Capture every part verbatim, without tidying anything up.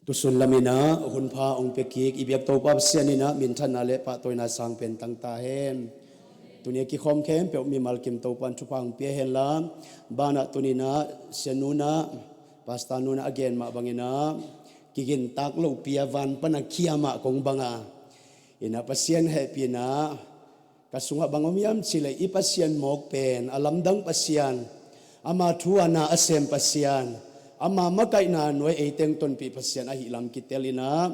Tusun lamin ah hunpha hong pia kik i biak Topa Pasian in ah minthanna le pahtawina sang pen tang ta hen. Tuni a kikhawm khempeuh mimal kim Topa in thupha hong pia hen la, banah tuni in ah sianu in ah, pastor nu in ah a gen mah bangin ah, kigintak lopi a van pan a khiam a kong bang a, in ah Pasian hehpihna ka sungah bang om hiam cih leh i Pasian mawk pen a lamdang Pasian, ama thu a na a sem Pasian, ama makaihna nuai ei teng tonpih Pasian ahih lam kitel in ah,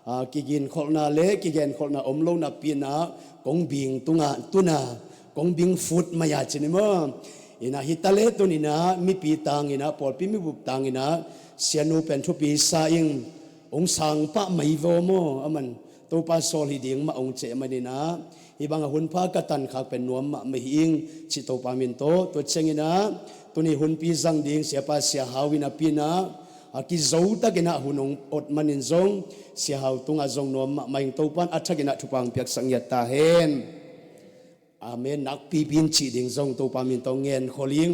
a, kiginkholhna le kigenkholhna om lo napi in ah kong bing tungah tun a, kong bing fut mai a ci ni maw. In ah hi ta le tuni in ah mipi tang in ah, pawlpi mibup tang in ah sianu pen thupi sa ing, hong sang pah mai vaw maw, aman Topa sawl hi ding mah hong cih manin ah, hih bang a hunpha ka tankhak pen nuam mahmah hi ing, cih Topa min tawh. Tua ciangin ah tuni hunpi zang ding siapa Sia Hau in ah pi in ah, a kizo takin ah hun hong ot manin zong Sia Hau tungah zong nuam mahmah ing, Topa in a thakin ah thupha hong piaksak ngiat ta hen. Amen. Nakpipi in cih ding zong Topa min tawh ngen khol ing.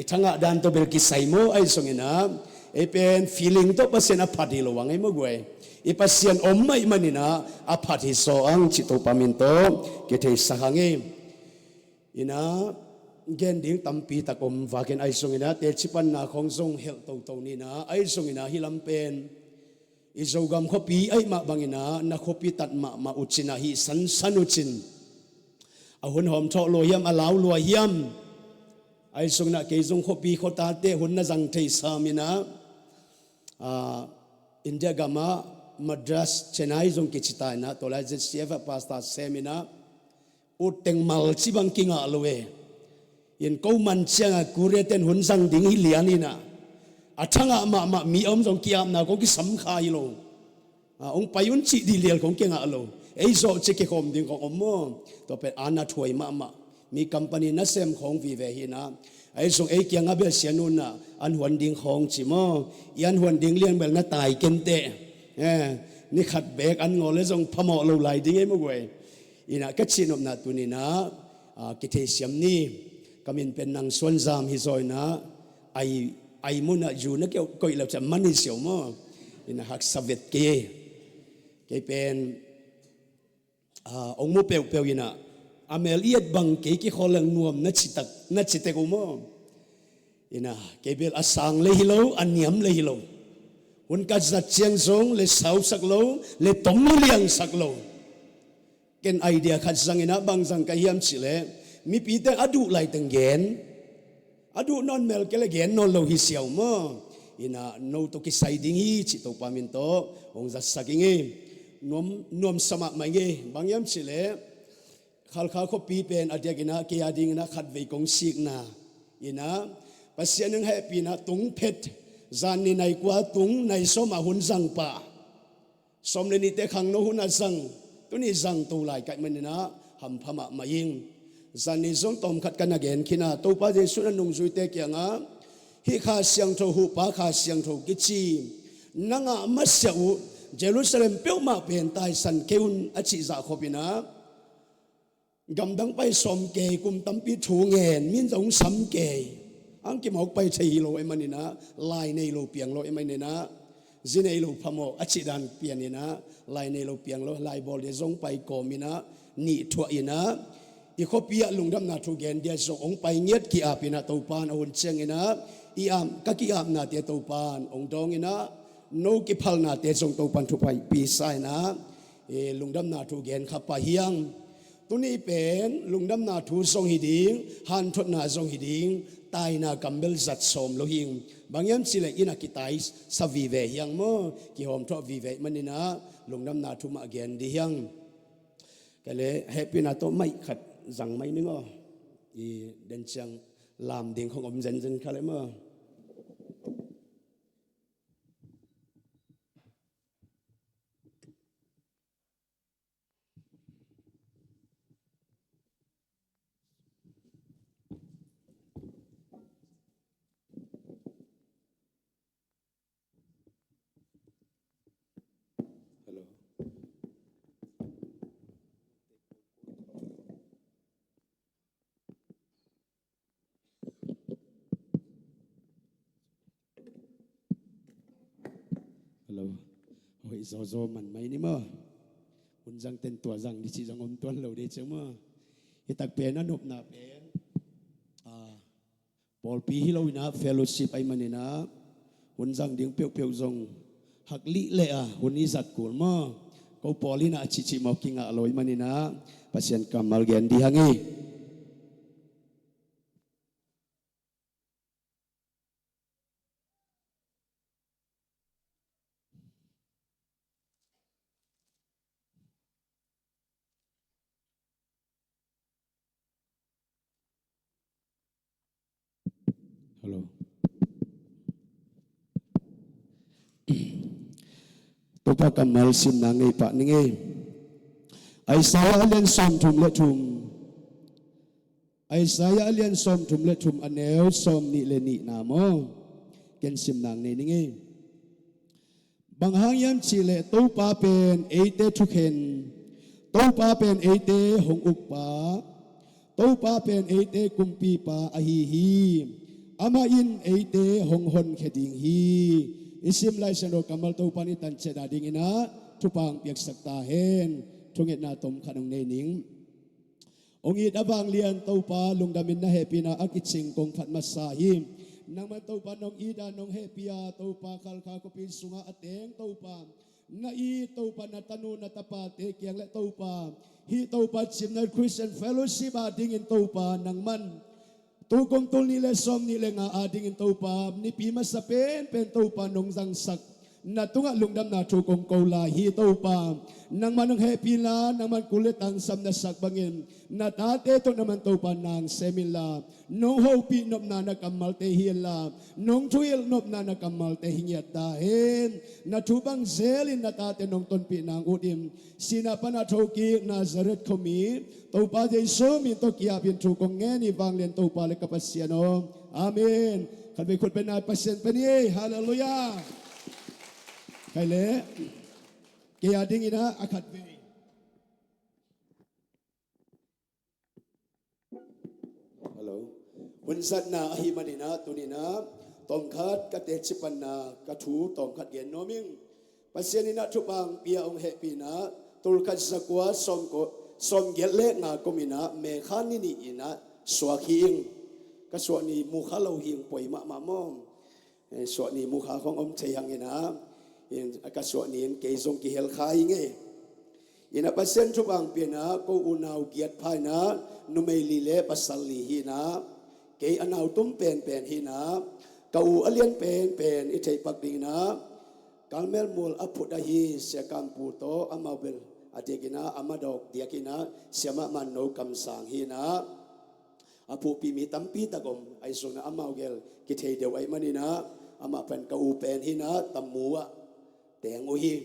I thangah dan tawh bel kisai maw, ahi zongin ah ei pen feeling tawh Pasian a phat hi lo ang ei maw guai. I Pasian om mah ahih manin ah a phat hi zaw ang cih Topa min tawh kitheisak ang ei. In ah gen ding tampi tak om vakin ahi zongin ah teci panna khawng zong helh toto ni in ah, ahi zongin ah hih lam pen i Zogam khuapi ahih mah bangin ah na khuapi tat mahmah uh cin ah hih sansan uh cin. A hun hawm thawh lua hiam, a lau lua hiam. Ahi zongin ah kei zong khuapi khuatate hun na zang thei sam in ah, ah, India gam ah Madras, Chennai zong kici ta in ah, tua lai Z C F ah pastor sem in ah, ut teng mal ci bang kingah lo e. In ko man ciangah Korea ten hun zang ding hi lian in ah, a thangah mahmah mi a om zong ki-apna kong kisam kha hi lo. A, hong pai un cih dih lial kong kingah lo. Ei zawh ci kikhawm ding kong om maw. Tua pen a na thuai mahmah. Mi company nasem khawng vive hi in ah, ahi zong ei kiangah bel sianu in ah an huan ding khawng ci maw. I an huan ding liang bel na tai kenteh. Eh, ni khat beek an ngawl le zong phamawh lo lai ding ei maw guai. In ah ka cihnopna tuni in ah, ah, kitheisiam ni. Ka min pen Nang Suan Zam hi zaw in ah, ai, ai mun ah zu na keuh koih lo ciah man hi siau maw. In ah haksa vet kei. Kei pen, ah, hong mu peuhpeuh in ah, a mel i et bang kei kikhawl leng nuam na ci tak, na ci tek uh maw. In ah kei bel a sang le hi lo, a niam le hi lo. Hun ka zat ciang zong le sausak lo, le tom le liangsak lo. Ken idea khat zang in ah bang zang ka hiam cih leh, mipite a duh lai teng gen, a duh nawn mel kei leh gen nawn lo hi siau maw. In ah no tawh kisai ding hi cih Topa min tawh hong zatsak ing ei. Nuam, nuamsa mahmah ing ei. Bang hiam cih leh Khalkha khuapi pen a diakin ah kei a dingin ah khatvei kong sikna in ah, Pasian in hehpihna tung phet, zan nih nai kua tung nai sawm ah hun zang pah. Sawm le nihte khangno hun ah zang, tuni zang to lai ka hih manin ah hampha mahmah ing. Zan nih zong tawmkhat ka na gen khin a, Topa Jesuh in a nungzuite kiangah, hih Kha Siangtho, huhpa Kha Siangtho kici na ngah masiah uh Jerusalem peuhmah pen taisan kei un a cih zah khop in ah, gamdang pai sawm kei, kum tampi thu ngen, mi in zong sam kei. Ang kimawk pai thei hi lo ahih manin ah, lai nei lo piang lo ahih manin ah, zi nei lo phamawh a cih dan pian in ah, lai nei lo piang lo, lai bawl ding zong pai kawm in ah, nih thuah in ah, i khuapi ah lungdamna thu gen ding zong hong pai ngiat ki-ap in ah, Topa in a hun ciangin ah, i ap, ka ki-apnate Topa in hong dawng in ah, no kiphalnate zong Topa in thupha hong pia sa in ah, i lungdamna thu gen kha pah hi ing. Tuni pen lungdamna thu zong hi ding, hanthotna zong hi ding, taina kam bel zat sawm lo hi ing. Bang hiam cih leh inn ah kitaisa vive hi ing maw, kihawmthawh vive ahih manin ah lungdamna thu mah gen ding hi ing. Kei leh hehpihna tawh mic khat zang mai ning aw. I den ciang lam ding khong om zenzen kha leh maw. Hello. Hello. Hoih zawzaw man mai ni maw. Hun zang ten tua zang ni cih zang om tuan lo dei ciang maw. Hi tak pen a nopna pen, a, pawlpi hi lo inah fellowship ahi maninah hun zang ding peuhpeuh zong haklih leh a hun i zat kul maw. Ko pawl inah a cihcih maw kingah lo ahi maninah Pasian kammal gen dih hang hi. Hello. Topa kammal simna ngei pah ni ngei. Isaiah a lian sawmthum le thum. Isaiah a lian sawmthum le thum a neu sawmnih le nihna maw. Ken simna ngei ni ngei. Bang hang hiam cihleh Topa pen eite thukhen, Topa pen eite hong ukpa, Topa pen eite kumpipa ahi hi. Amah in eite hong honkhia ding hi. I sim Lai Siangtho kammal Topa in i tanciat a dinginah thupha hong piaksak ta hen. Thungetna tom khat hong nei ning. Hong it a vanglian Topa, lungdamin na hehpihna a kicing kong phat masa hi. Nangman Topa nong it a nong hehpih a Topa, Khalkha khuapi sungah a teng Topa, na it Topa, na tanu na tapate kiang le Topa, hih Topa cimna Christian Fellowship a dingin Topa nangman tu kum tul nih le sawmnih le nga a dingin Topa, nipi masa penpen Topa nong zangsak na tungah lungdamna thu kong ko lai hi Topa. Nangman nong hehpih inla, nangman kul le tangsam na sak bangin na tate tawh nangman Topa nang sem inla, nong hopih nopna na kammalte hi inla, nong thuhilh nopna na kammalte hi ngiat ta hen. Na thu bang zelin na tate nong tonpih nang ut in, sihna pana thokik Nazareth khuami Topa Jesu min tawh ki-apin thu kong ngen hi vanglian Topa le ka Pasian aw. Amen. Khatvei khut beng na Pasian pen hi. Halleluiah. Khai le kei a dinginah a khatvei. Hello. Hun zatna ahi maninah tuninah tawmkhat ka teci panna ka thu tawmkhat gen nuam ing. Pasian inah thupha hong pia hong hehpih inah tulkhat zakua sawmko-, sawmgiat le nga kum inah May kha ni nih inah suak hi ing. Ka suah ni mu kha lo hi ing, poi mahmah maw. Eh, suah ni mu kha khong om thei hang inah, in, ka suah ni in kei zong kihel kha hi ngei. Inah Pasian thupha hong pia inah ko unau giat pha inah numei li le pasal li hi inah, kei a nau tum penpen hi inah, ka u a lian penpen i theih pak ding inah, Carmel mual a phut ahi Sia Kam Pu tawh amau bel a diak inah, a madawk diak inah, Sia Mah Man No kamsang hi inah. A phuhpih mi tampi tak om, ahi zongin amau gel kithei deuh ahih maninah, amah pen ka u pen hi inah, Tamu ah teng uh hi.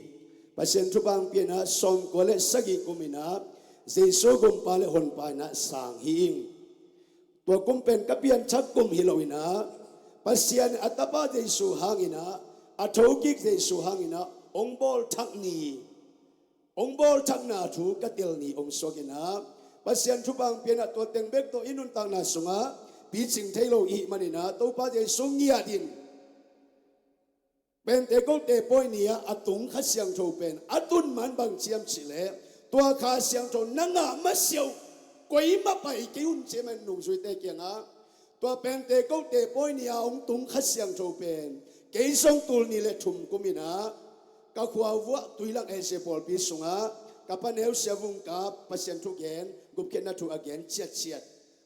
Pasian thupha hong pia inah sawmkua le sagih kum inah Jesu gumpa le honpa inah sang hi ing. Tua kum pen ka pianthak kum hi lo inah, Pasian a tapa Jesu hang inah, a thokik Jesu hang inah hong bawlthak ni, hong bawlthakna thu ka tel ni hong suak inah, Pasian thupha hong pia inah tua teng bek tawh i nuntakna sungah picing thei lo i hih maninah Topa Jesu ngiat in. Pentecost pawi ni-ah a tung Kha Siangtho pen a tun man bang ciam cihleh, tua Kha Siangtho na ngah masiah uh koi mah pai kei un ci-in nungzuite kiangah, tua Pentecost pawi ni-ah hong tung Kha Siangtho pen kei zong tul nih le thum kum inah ka khua vuah Tuilang Asia pawlpi sungah ka paneu Sia Vung Kap Pasian thugen, gupkhiatna thu a gen ciatciat.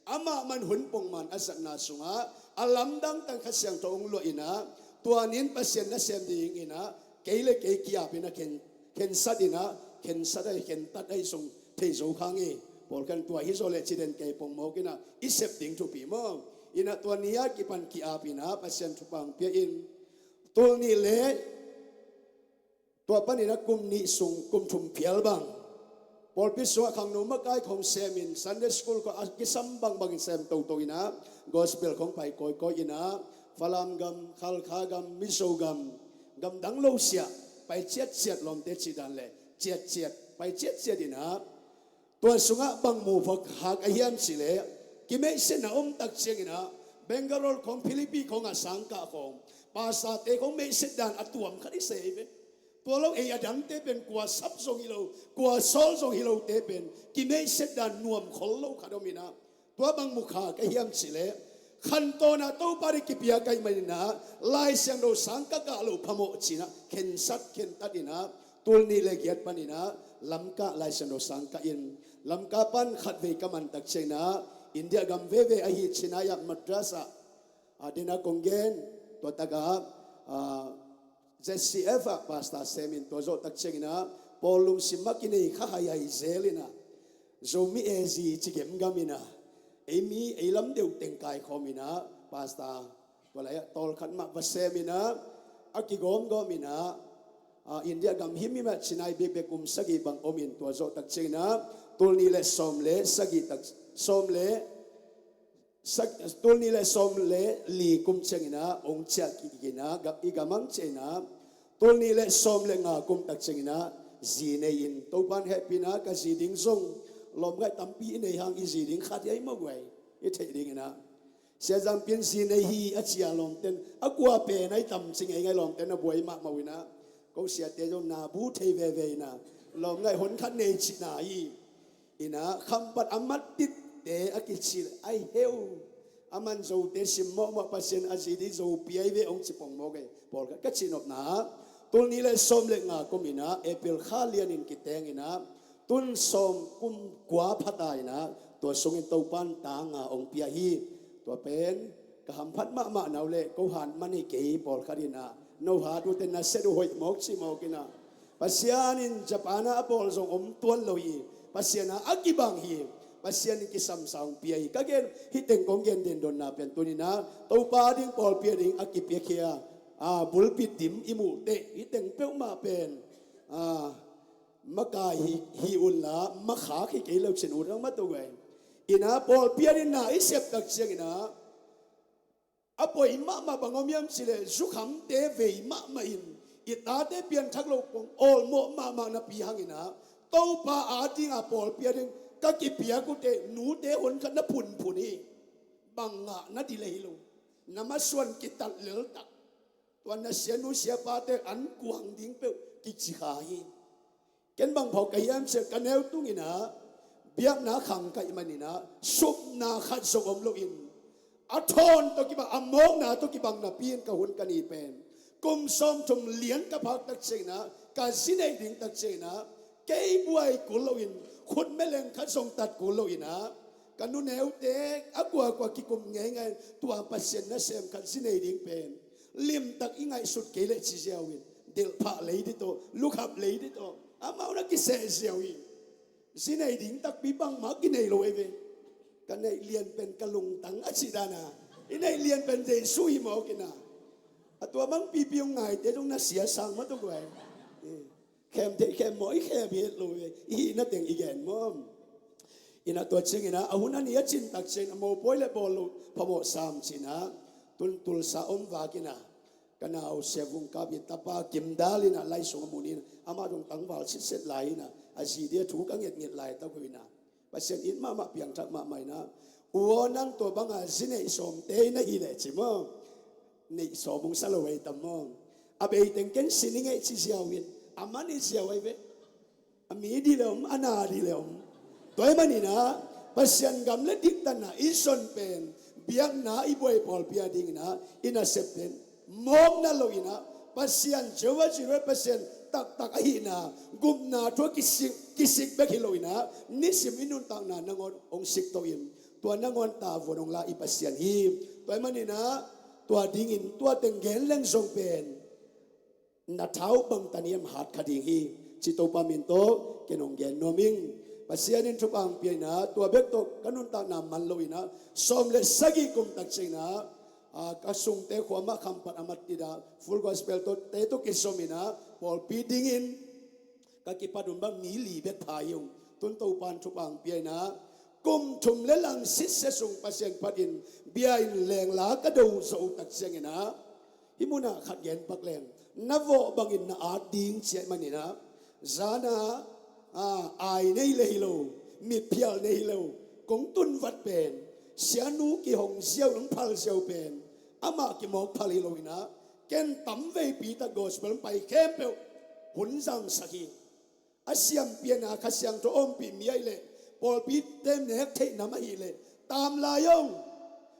Amah man hun pongman a zatna sungah a lamdang tang Kha Siangtho hong luah inah, tua ni-in Pasian nasem ding inah kei le kei ki-ap inah khen, khensat inah, khensat ahi, khentat ahi zong thei zo kha ngei. Pawlkhat in tua hi zaw leh ci den kei pongmawk inah i sep ding thupi maw. Inah tua ni-a kipan ki-ap inah Pasian thupha hong pia in, tul nih le tua panin a kum nih sung kum thum phial bang pawlpi sungah khangno makai khong semin Sunday school khong a kisam bangbangin sem toto inah, gospel khong pai kawikawi inah, Falam gam, Khalkha gam, Mizo gam, gam dang lo siah pai ciatciat, lawmte cih dan le ciatciat pai ciatciat inah, tua sungah bang mu phak hak a hiam cihleh, kimeihsetna om tak cianginah Bangalore khong, Philippi khongah sangkah khong pastor-te khong meihset dan a tuam khat i sei ve. Tua lo ei a dangte pen kua sap zong hi lo, kua sawl zong hi lote pen kimeihset dan nuam khol lo khat om inah, tua bang mu kha ka hiam cihleh, khantawn ah Topa ding kipia ka hih maninah Lai Siangtho sang ka kah loh phamawh cinah khensat khentat inah, tul nih le giat paninah Lamka Lai Siangtho sang kah in, Lamka pan khatvei ka mantak cianginah India gam veve ahi Chennai ah Madras ah, a, dena kong gen, tua takah, a, Z C F ah pastor semin tua zawhtak cianginah Paul lungsim mah kinei kha haihai zel inah, Zomi A Z ci gemgam inah, ei mi ei lam deuh teng kaikhawm inah pastor tua lai-ah tawlkhat mah va sem inah, a kigawmgawm inah, a, India gam himhim ah Chennai bekbek kum sagih bang om in, tua zawhtak cianginah tul nih le sawm le sagih tak, sawm le sak, tul nih le sawm le li kum cianginah hong ciah kik inah, i gam ang ciah inah, tul nih le sawm le nga kum tak cianginah zi nei in, Topan hehpihna ka zi ding zong lawmngaih tampi i nei hang i zi ding khat hi ai maw guai, i theih dinginah. Sia Zampi in zi nei hi a ci a, lawmten a kua pen ai tam ci ngeingai, lawmten a buai mahmah uh inah, ko siate zong na bu thei veve inah, lawmngaih hon khat nei cihna hi. Inah khampat a mat titte a kicil ai heu. A man Zote sim mawhmawh, Pasian a zi ding Zopi ai ve hong ci pongmawk ei. Pawlkhat ka cihnopna, tul nih le sawm le nga kum inah April kha lianin kiteng inah, tun sawm kum kua phata inah tua sungin Topan ta nga hong pia hi. Tua pen ka hamphat mahmah na uh leh ko hat man hi kei, pawlkhat inah no hat uh teh na set uh hoih mawk ci mawk inah, Pasian in Japan ah a bawl zong om tuan lo hi. Pasian ah a kibang hi. Pasian in kisamsa hong pia hi. Ka gen hih teng kong gen dendonna pen tuninah Topa ding pawlpi a ding a kipiakhia, a, bulpit dim i muh teh hih teng peuhmah pen, a, makai hi, hi unla makhak hi kei lo cin ut ang mah tuk ei. Inah pawlpi a ding na i septak cianginah a poi mahmah bang om hiam cihleh, zukhamte vei mahmah in i tate pianthak loh kong awlmawh mahmah napi hanginah Topa a dinga pawlpi a ding ka kipiak uh teh nute hon khat na phunphun hi. Bang ngah na dile hi lo, na masuan kitat leltak. Tua na sianu siapate an kuang ding peuh kici kha hi. Ken bang phawk ka hiam cihleh ka neu tunginah biakna khang ka hih maninah supna khat zong om loin, a thawn tawh kibang, a mawkna tawh kibang napi in ka hun ka ni pen kum sawmthum lian ka phak tak cianginah, ka zi neih ding tak cianginah kei buai kul loin khut meleng khat zong tat kul loinah, ka nuneute a kuakua kikum ngeingai, tua Pasian nasem khat zi nei ding pen limtak i ngaihsut kei leh ci ziau in, delhphah lei dih tawh, lukhap lei dih tawh amau na kiseh ziau hi. Zi nei ding takpi bangmah kinei lo ei ve. Ka neih lian pen ka lungtang a cih dana, i neih lian pen Jesu hi mawk inah. A tua bang pipi hong ngaite zong na sia sang mah tuk ei. Khem theih khem maw, i khem hi het lo ve, i hihna teng i gen maw? Inah tua cianginah a hun a ni a cintak ciangin a mopawi le bawl loh phamawh sam cinah, tun Tulsa om vakinah ka nau Sia Vung Kap i tapa Kim Dal inah lai sung a mun inah amah dong tangval sitset lai inah, a zi dia thu ka ngetnget laitak uh inah, Pasian it mahmah, piangthak mahmah inah, u aw, nang tua banga zi neih sawmte na hi leh ci maw? Neih sawm hong sa lo ei tam maw? A bei teng ken sin i ngeih ci ziau in, a man i ziau ai ve. A mi dih le om, a na dih le om. Tua ahih maninah Pasian gam le diktatna i zon pen biakna i buai pawlpi a dinginah i nasep pen mawkna loinah, Pasian Jehovah Jireh, Pasian taktak ahihna, gupna thu a kisik, kisik bek hi loinah nisim i nuntakna nangawn hong sikto in, tua nangawn tavuan hong la i Pasian hi. Tua ahih maninah tua dingin tua teng gen leng zong pen na thau bang taniam hat kha ding hi, ci Topa min tawh ken hong gen nuam ing. Pasian in thupha hong pia inah, tua bek tawh ka nuntakna man loinah sawm le sagih kum tak cianginah, a, ka sungte khua mah khampat a mat titah Full Gospel tawh te tawh kizom inah pawlpi dingin ka kipat un bang mi li bek pha hi ung. Tun Topa in thupha hong pia inah kum thum le lang sitsia sung Pasian phatin bia in lengla ka do zawh uh tak cianginah, hih munah khat gen pak leng, na vawh bangin na at ding ci ahih maninah, zana, a, ai nei le hi lo, mitphial nei hi lo, kong tunvat pen, sianu kihong ziau, hong phal ziau pen amah kimawk phal hi loinah, ken tamveipi tak gospel hong pai khempeuh hun zangsak hi. A siampian a Kha Siangtho ompih mi ahih leh, pawlpite nek theih nam ahih leh, tam lai ung.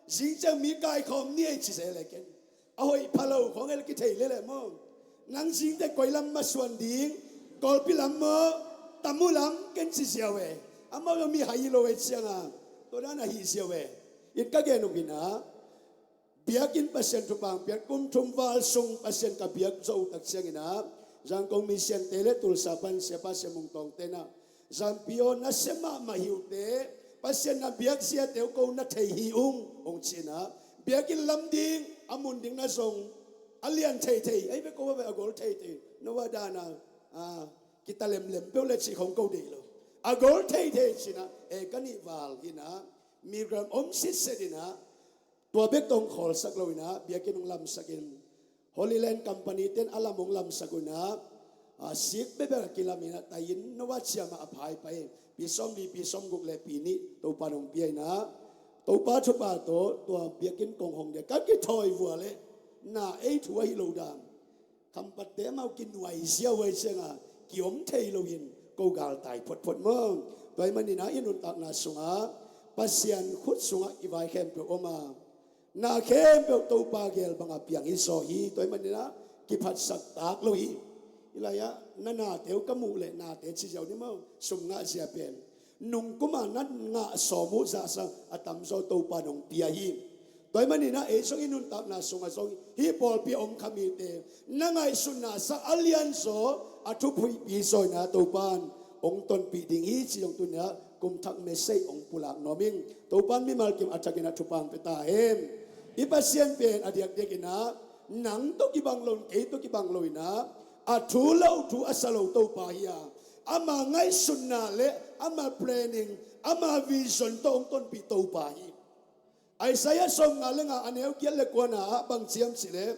Zing ciang mi kaikhawm ni ei ci zel e ken. A hoih pha lo khawng el kithei lel e maw. Nang zingte koi lam masuan ding, Kawlpi lam maw, Tamu lam ken ci ziau e. Amau zong mi hai lo e ciang a, tua dan ahi ziau e. In ka gen uh hi na, biakinn Pasian thupha piak kum thum val sung Pasian ka biak zo tak ciangin ah, Zangkong Mission te le Tulsa pan Siapa Sia Mung Tawng te na, Zangpi aw, na sia mahmah hi uh teh, Pasian na biak ziate uh ko na thei hi ung, hong ci-in ah, biakinn lam ding, a mun ding na zong, a lian thei thei, ei ve ko ve a gol thei thei, no va dan a, a, kita lemlem peuh le cih khong ko deih lo. A gol thei thei ci-in ah, e ka nih val hi na, migram om sitset in ah, tua bek tawh hong khawlsak lo in ah, biakinn hong lamsak in, Holy Land Company ten a lam hong lamsak uh in ah, a sik bebek a kilam in ah, tai in no va ciam ah a phai pai, pi sawm li, pi sawm guk le pi nih Topa nong pia in ah, Topa thupha tawh tua biakinn kong hong dia, ka kithawi vua le, na ei thu ahi lo dan. Khampatte amau kinuai ziau ai ciang a, kiom thei lo in ko galtai photphot maw. Tua ahih manin ah i nuntakna sungah, Pasian khut sungah i vai khempeuh om a, na khempeuh Topa gel banga piang hi zaw hi. Tua ahih manin ah kiphatsak tak lo hi. Hi lai ah, na nate uh ka muh leh nate ci ziau ni maw, sum ngah zia pen. Nung kum a na ngah sawm uh zahsa a tamzaw Topa nong pia hi. Tua ahih manin ah ei zong i nuntakna sungah zong hih pawlpi a om kha mite na ngaihsutna sak a lianzaw, a thuphuipi zaw in ah Topa in hong tonpih ding hi ci zong tuni-ah kum thak message hong pulak nuam ing. Topa in mimal kim a thakin ah thupha hong pia ta hen. I Pasian pen a diakdiak in ah nang tawh kibang lo, kei tawh kibang lo in ah, a thu lo, thu a sa lo Topa hi a, ama ngaihsutna le ama planning, ama vision tawh hong tonpih Topa hi. Isaiah sawmnga le nga a neu giat le kuana ah bang ci hiam cih leh,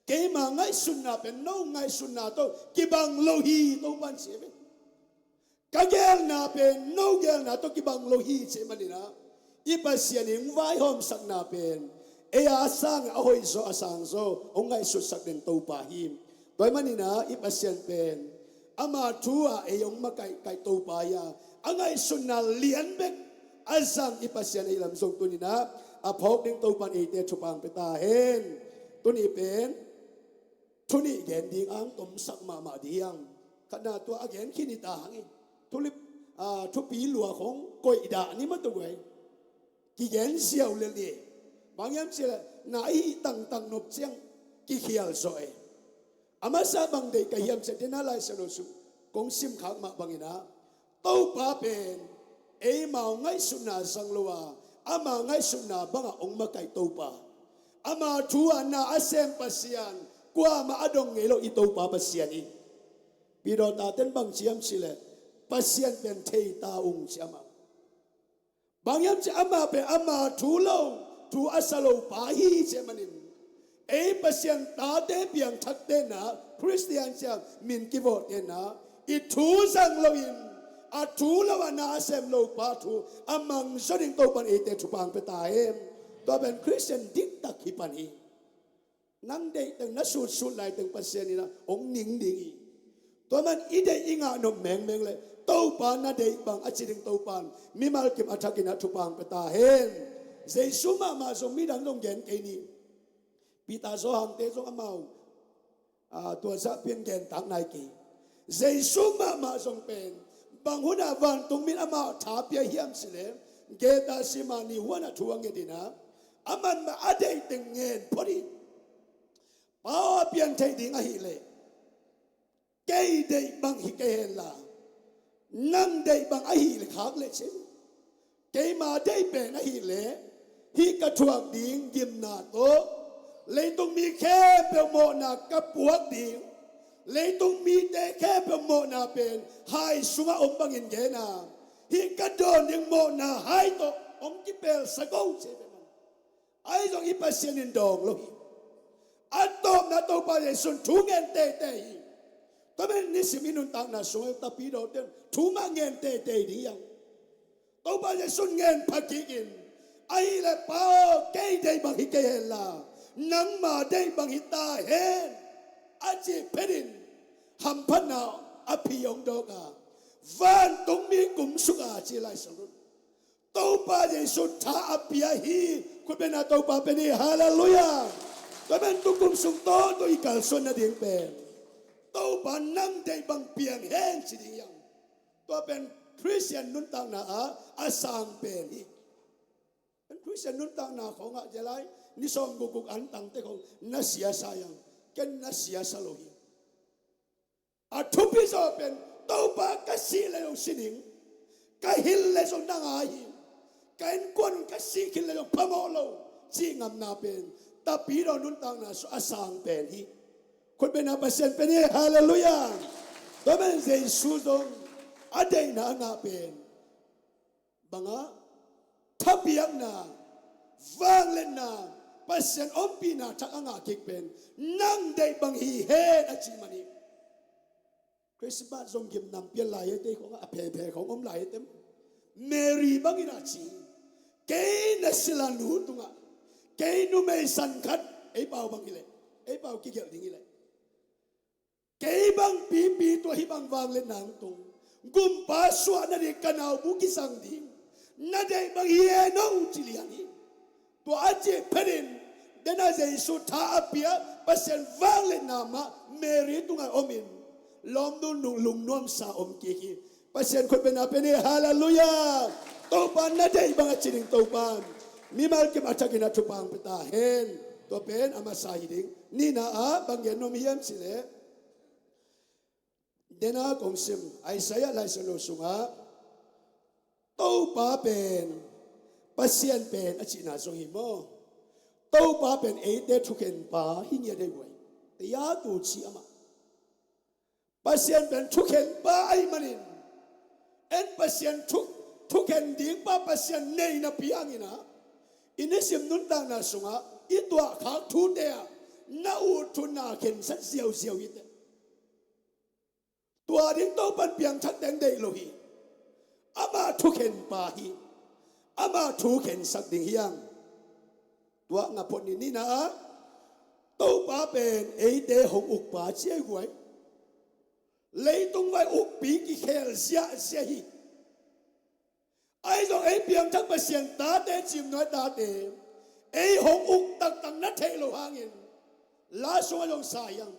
keima ngaihsutna pen no ngaihsutna tawh kibang lo hi, Topa in ci hi. Ka geelna pen no geelna tawh kibang lo hi, ci ahih manin ah i Pasian in hong vaihawmsakna pen ei a sang a hoihzaw a sangzaw hong ngaihsutsak den Topa hi. Tua ahih manin ah i Pasian pen ama thu ah ei hong makaihkaih Topa hi a, a ngaihsutna lian bek a zang i Pasian ahih lam zong tuni-in ah a phawk ding Topa in eite thupha hong pia ta hen. Tuni pen thu nih gen ding a hong tomsak mahmah ding hi hang. Khatna, tua a gen khin hi ta hang in, thulip, a, thupi lua khong koih dah ni mah tuk ei. Kigen ziau lel hi. Bang hiam cih leh na i hih tangtang nop ciang kikhial zawh e. A masa bang deih ka hiam cih leh, dena Lai Siangtho sung kong sim khak mah bangin ah, Topa pen eimau ngaihsutna zang lo a, ama ngaihsutna bangah hong makaih Topa. Ama thu ah na a sem Pasian, kuamah a dong ngei lo i Topa Pasian hi. Peter taten bang ci hiam cih leh, Pasian pen thei ta ung ci amah. Bang hiam cih leh amah pen ama thu lo, thu a sa lo pa hi ci ahih manin, ei Pasian tate piangthakte in ah, Khristian ci a min kivawhte in ah, i thu zang loin, a thu lo a na a sem lo pa thu a mang zaw ding Topa in eite thupha hong pia ta hen. Tua pen Khristian diktak hi pan hi. Nang deih teng, na sutsut lai teng Pasian in ah hong ning ding hi. Tua man i deih i ngah nop mengmeng leh Topa na deih bang a ci ding Topa in mimal kim a thakin ah thupha hong pia ta hen. Jesu mahmah zong midang zong gen kei ni. Peter, Johan te zong amau, a, tua zah pian gen tak nai kei. Jesu mahmah zong pen bang hun ah vantung mi in amah tha pia hiam cih leh, Gethsemane huan ah thu a nget in ah, aman mah a deih teng ngen phot hi. Pa aw, a pian theih ding ahih leh kei deih bang hi kei hen la, nang deih bang ahih leh khak leh cin. Keima deih pen ahih leh hih ka thuak ding gimna tawh leitung mi khempeuh mawhna ka puak ding, leitung mite khempeuh mawhna pen hai sungah om bangin gen a, hih ka dawn ding mawhna hai tawh hong kipelsak o ci hi. Ahi zong i Pasian in dawng lo hi. A tawpna Topa Jesu in thu ngen teitei hi. Tua pen nisim i nuntakna sungah tapidawte in thu mah ngen teitei ding hi hang. Topa Jesu in ngen pha kik in, ahih leh Pa aw, kei deih bang hi kei hen la, nangma deih bang hi ta hen, a cih phetin, hamphatna a phi hong dawk a, vantung mi kumsuk a ci Lai Siangtho. Topa Jesu tha a pia hi. Khutbetna Topa pen hi. Halleluiah. Tua pen tukum sung tawh tua i kalsuan nading pen Topa nang deih bang piang hen ci ding hi hang. Tua pen Khristian nuntakna ah a sang pen hi. Ken Khristian nuntakna khawngah cia lai ni sawm gukguk antangte khawng na siasa hi hang. Ken na siasa lo hi. A thupi zaw pen Topa ka sih le zong sining, ka hilh le zong na ngai hi, ka innkuan un ka sih khit le zong phamawh lo cih ngamna pen Tapidaw nuntakna sung a sang pen hi. Khutbetna Pasian pen hi. Halleluiah. Tua pen Jesu zong a deihna a ngah pen bangah thapiakna, vangliatna, Pasian ompihna thak a ngah kik pen nang deih bang hi hen a cih man hi. Christmas zong gimnam pian lai hi te khong a phephe khong om lai hi te. Mary bangin a ci, kei na sila nu tungah kei numei san khat, ei pau bang hileh, ei pau kigelh ding hileh, kei bang pipi tua hih bang vangliatna hong tung, gumpa suah nading ka naubu kisang ding, na deih bang hi hen aw ci lian hi. Tua a cih phetin dena Jesu tha a pia, Pasian vangliatna mah Mary tungah omin lawmnu nung lungnuamsa om kik hi. Pasian khutbetna pen hi. Halleluiah. Topa na deih bang a ci ding Topa mimal kim a thakin a thupha hong pia ta hen. Tua pen a masa hi ding. Nihna ah bang gen nuam hiam cih leh, dena kong sim Isaiah Lai Siangtho sungah Topa pen, Pasian pen a cihna zong hi maw? Topa pen eite thukhenpa hi ngiat ei guai. Tayatu ci amah. Pasian pen thukhenpa ahih manin, en Pasian thu, thukhen dingpa Pasian nei napi hangin ah i nisim nuntakna sungah i tuahkhak thute ah na ut thu na khensat ziauziau hi teh. Tua ding Topan piangthak teng deih lo hi. Amah thukhenpa hi. Amah thu khensak ding hi hang. Tua ngah phot ni. Nihna ah Topa pen eite hong ukpa ci ei guai. Leitung vai ukpi kikhel ziahziah hi. Ahi zong ei piangthak Pasian tate, cimnuai tate, ei hong uk taktak na theih loh hangin, la sungah zong sa hi hang.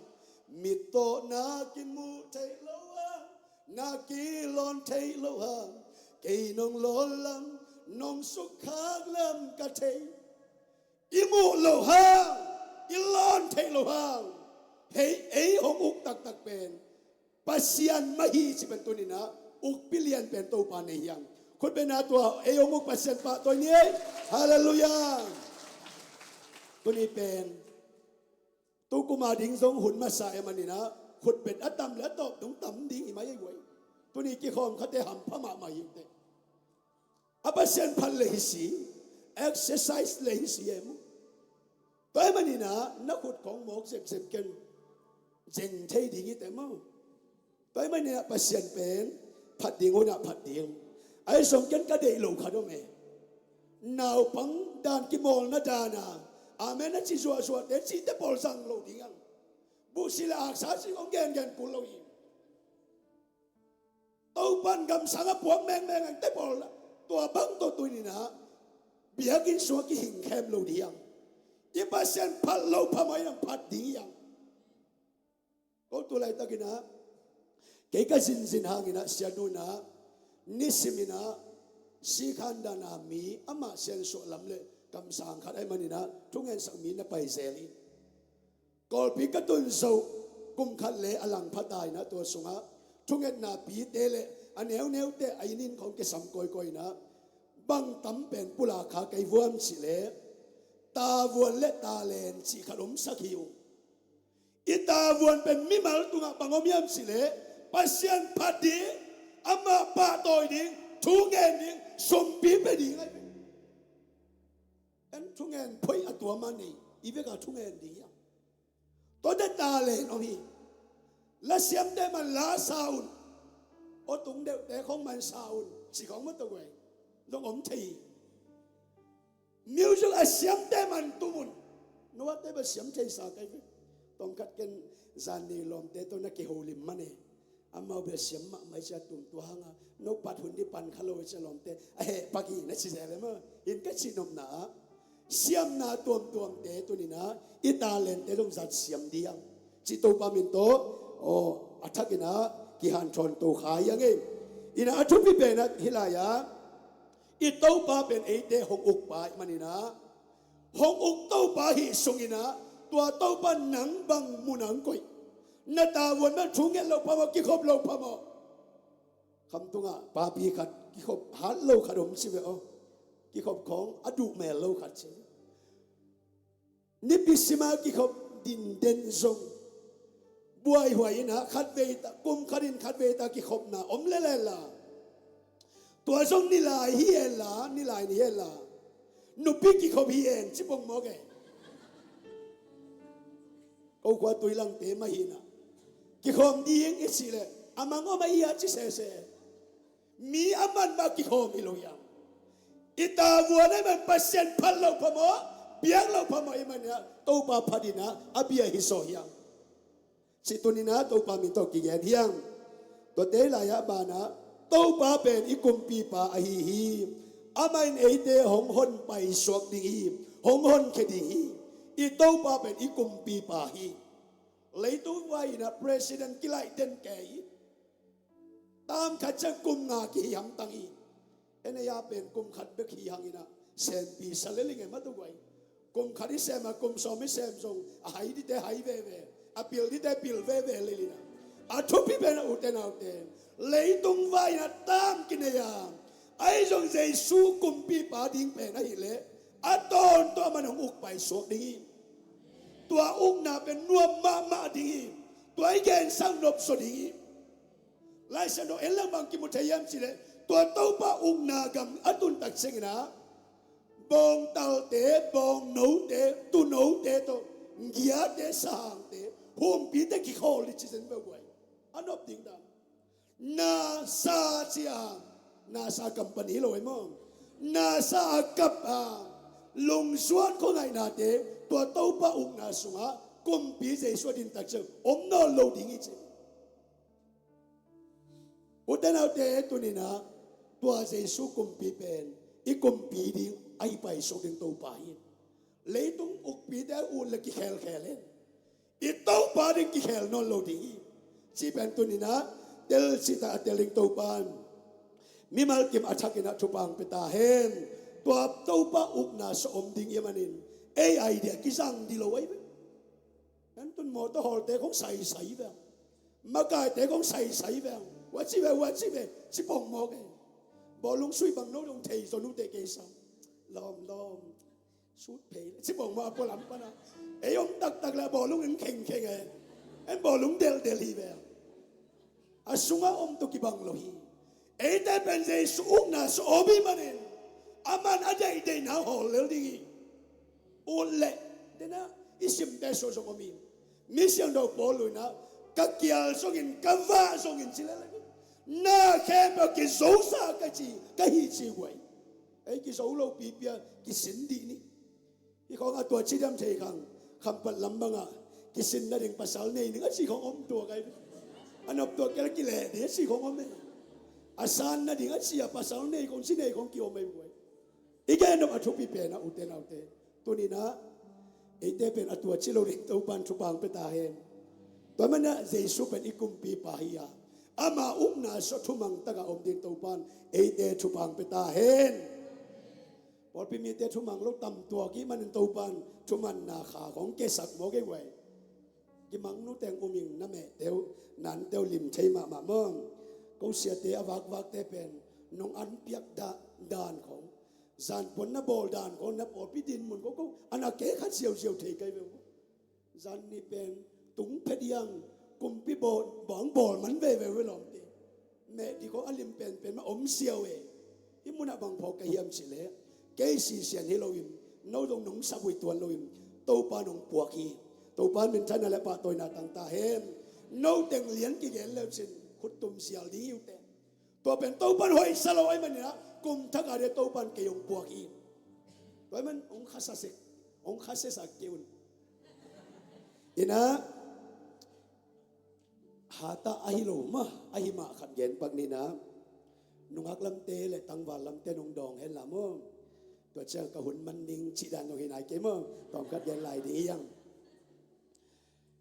Mit tawh na kimuh theih loh hang, na kilawn theih loh hang, kei nong lawn lam, nong sukkhak lam ka thei. I muh loh hang, i lawn theih loh hang, hei, ei hong uk taktak pen Pasian mah hi cih pen tuni-in ah ukpi lian pen Topa nei hi hang. Khutbetna tua ei hong uk Pasian pahtawi ni ei. Halleluiah. Tuni pen tukum a ding zong hun masa ahih manin ah khutbet a tam le a tawp dong tam ding hi mai ei guai. Tuni kikhawm khate hampha mahmah hi teh. A Pasian phat le hi si, exercise le hi si em. Tua ahih manin ah na khut khawng mawk zepzep ken, zeng thei ding hi teh maw. Tua ahih manin ah Pasian pen phat ding hun ah phat ding. Ahi zong ken ka deih lo khat om e. Naupang dan kimawlna dan a, amen a ci zuahzuahte cihte pawl zang lo ding ang. Buhsi le aksa cih hong gengen kul lo hi. Topan gamsang a puak mengmeng ang te pawl, tua bang tawh tuni-in ah biakinn sungah kihing khem lo ding hi hang. I Pasian phat lo phamawh in ah phat ding hi hang. Ko tu laitakin ah kei ka zinzin hangin ah siatnu in ah nisimin ah sikhan dan a mi amah siansuah lam le kamsang khat ahih manin ah thungetsak mi na pai zel hi. Kawlpi ka tun zoh kum khat le a langpha ta in ah tua sungah thungetna pite le a neuneute a inn in khawng kisam kawikawi in ah bang tam pen pulak kha kei vuam cih leh tavuan le talen cih khat omsak hi uh. I tavuan pen mimal tungah bang om hiam cih leh Pasian phat ding, amah pahtawi ding, thu ngen ding, sumpi pia ding ahi ve. En thungen phoih a tua mah nei, i vekah thungen ding hiam? Tuate talen om hi. La siamte man la sa un. Aw tung deuhte khong man sa un. Ci khong mah tawh guai. Zong om thei hi. Music a siamte man tum un. Noahte bang siam thei sa kai ve. Tawmkhat ken zan ni lawmte tawh na kiholim man e. Amau bia siam mahmah i cia tum tua hanga no pat hun ni pan kha lo i cia lawmte a heh pak hi na ci zel e maw? In ka cih nopna ah siamna tuamtuamte tuninah i talente zong zat siam diang cih Topa min tawh aw a thakinah kihanthawn to kha hi a ngei. Inah a thupi penah hih lai-ah i Topa pen eite hong ukpa ih maninah hong uk Topa hih sunginah tua Topa nang bang munah hong koih. Na tavuan bang thu nget lo phamawh, kikhop lo phamawh. Khamtungah papi khat kikhop hat lo khat om ci ve aw. Kikhop khawng a duh mel lo khat ci. Nipi sima kikhop dinden zong buaihuai inah khatveita kum khatin khatveita kikhopna om lelella. Tua zong nilai hi enla, nilai ni hi enla. Nupi kikhop hi en ci pongmawk e. Ko khua tuilangte mah hinah kikhawm ding i cih leh a mang om a hi a ci sese. Mi a man mah kikhawm hi lo hiam? I tavuan a man Pasian phat lo phamawh, biak lo phamawh i manah Topa phatinah a bia hi saw hiam? Cih tuninah Topa min tawh kigen hiam? Tuate lai-ah banah Topa pen i kumpipa ahi hi. Amah in eite hong honpai suak ding hi, hong honkhia ding hi. I Topa pen i kumpipa hi. Leitung vai inah president kilaih den kei hi. Tam khat ciang kum nga kihi hamtang hi. Enei a pen kum khat bek hi hanginah sempi sa lel i ngei mah tuk vai. Kum khat i sem a kum sawm i sem zong a hai dite hai veve, a pil dite pil veve lelinah. A thupi pen a ute naute leitung vai inah tam kinei a ahi zong Jesu kumpipa ding pen ahileh a tawntung a man hong ukpai suak ding hi. Tua ukna pen nuam mahmah ding hi. Tua i gensak nopsaw ding hi. Laisiangtho en lang bang kimu thei hiam cileh tua Topa ukna gam a tuntak cianginah bawngtalte, bawngnote, tunote tawh giate, sahangte, humpite kikhawl dih ci zen beuh guai. A nop ding dam. Nasa cia nasa company lo e maw? Nasa a kap a lungsuan khuangaihnate tua Topa ukna sungah kumpi Jesu a dintak ciang om nawn lo ding hi ci. Ute naute tuninah tua Jesu kumpi pen i kumpi ding a i paisuk ding Topa hi. Leitung ukpite a ut le kikhelkhel hen. I Topa ding kikhel nawn lo ding hi. Cih pen tuninah tel cihtak a tel ding Topa in mimal kim a thakinah thupha hong pia ta hen. Tua Topa ukna sa om ding i manin ei idea kizang dih lo ahi ve. Nan tun mawtaw hawlte khong saisai veng. Makaite khong saisai veng. Waci ve, waci ve ci pongmawk e. Bawlung sui bang no dong thei zaw nute kei sam. Lawm lawm. Sut phei le ci bawng mah a pualam pana ei om taktak le a bawlung in khengkheng e. En bawlung delhdel hi ve. A sungah om tawh kibang lo hi. Eite pen Jesu ukna sa om hi manin a man a deihdeihna hawl lel ding hi. Ut leh dena i simte sua zong om hi. Mi siangtho Paul luina ka kial zongin ka vah zongin ci lel hi. Na khempeuh kizosa ka ci ka hi ci guai. Ei kizo lo pipia kisin dih ni. Hi khawng a tua ci diam thei khang khampat lam bangah kisin nading pasal nei ning a ci khawng om tua kai. A nop tua kela kileh dih a ci khawng om e. A san nading a ci a pasal nei khawng ci nei khawng kiom ei buai. I gen nop a thupi pen a ute naute tuninah eite pen a tua ci lo ding Topan thupha hong pia ta hen. Tua manah Jesu pen i kumpipa hi a ama ukna sua thumang taka om ding Topan eite thupha hong pia ta hen. Pawlpi mite thumang lo tamtuak i manin Topan thumanna kha khong kesak maw kei guai. Kimang nuteng uming na mehteu nanteu lim thei mahmah maw? Ko siate a vakvakte pen nong an piak dan khong zanpuan na bawl dan khong na pawlpi dinmun ko ko ana ke khat ziauziau thei kai veu. Zan ni pen tung phet iang kumpi bawl bawng bawl man veve ve lawmte. Meh dih khong a lim penpen ma om siau e. Hih munah bang phawk ka hiam cileh kei sisian hi loin no dong nong sabui tuan loin Topa nong puak hi. Topa minthanna le pahtawina tang ta hen. No teng lian kigen leucin khuttum sial ding hi uh teh. Tua pen Topan hoihsa lo ahi maninah kum thak a dia Topan kei hong puak hi. Tua ahi man hong khasa sek hong khasiasak kei un. Inah, hatah ahi lo mah, ahi mah khat gen pak ni inah, nungak lamte le tangval lamte nong dawng hen la maw. Tua ciang ka hun man ning cih dan dong hi nai kei maw. Tawm khat gen lai ding hi hang.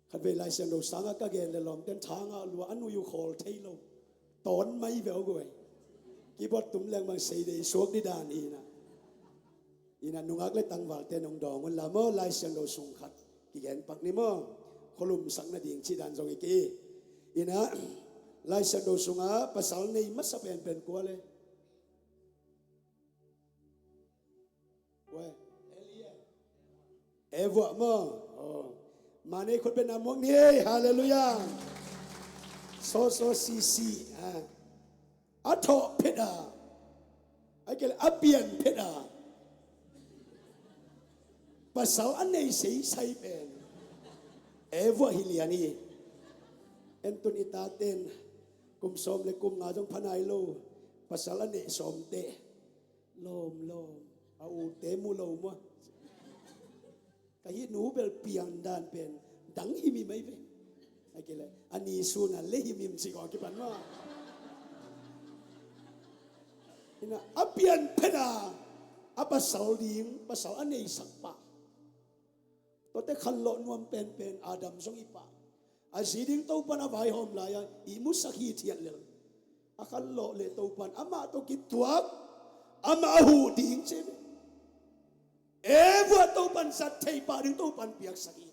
Khatvei Lai Siangtho sangah ka gen le lawmten thangah lua a nui uh khawl thei lo. Tawn mai veu guai. Keyboard tum leng bang sei dei suak di dan hi inah. Inah nungak le tangvalte nong dawng un la maw, Lai Siangtho sung khat kigen pak ni maw. Khualumsak nading cih dan zong hi kei. Inah Lai Siangtho sungah pasal nei masa penpen kua le? Kua e? Evuah maw. Oh. Manei khut bena muak ni ei. Halleluiah. So so si si. Ah. A thawh phet a, a kei le a pian phet a, pasal a nei seisai pen Evuah hi lian hi. En tun i taten kum sawm le kum nga zong pha nai lo, pasal a neih sawm teh lawm lawm, a ute mu lo mua. Ka hih nu bel piang dan pen dang himhim ahi ve. A kei le a ni sun a le himhim cih kawng kipan maw. Inah a pian phet a, a pasal ding, pasal a neisak pah. Tuate khanlawh nuam penpen Adam zong hi pah. A zi ding Topan a vaihawm lai-a ihmusak hithiat lel. A khanlawh le Topan amah tawh kituak, amah a huh ding ci ve. Evuah Topan zat thei pah ding Topan piaksak hi.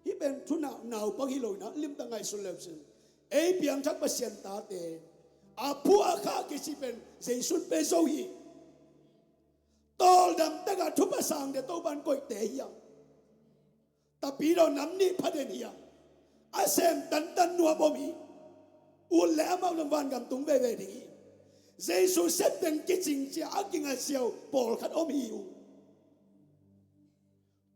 Hih pen thu nau, naupang hi lo inah limtak ngaihsun leu cin, ei piangthak Pasian tate a phuah a khah kici pen Jesu in pe zo hi. Tawldam takah thupha sang dia Topan koihte hi hang. Tapi daw nam nih pha den hi a, a sem tantan nuam om hi. Ut le amau zong vangam tung veve ding hi. Jesu septeng kicing cia a kinga siau pawlkhat om hi uh.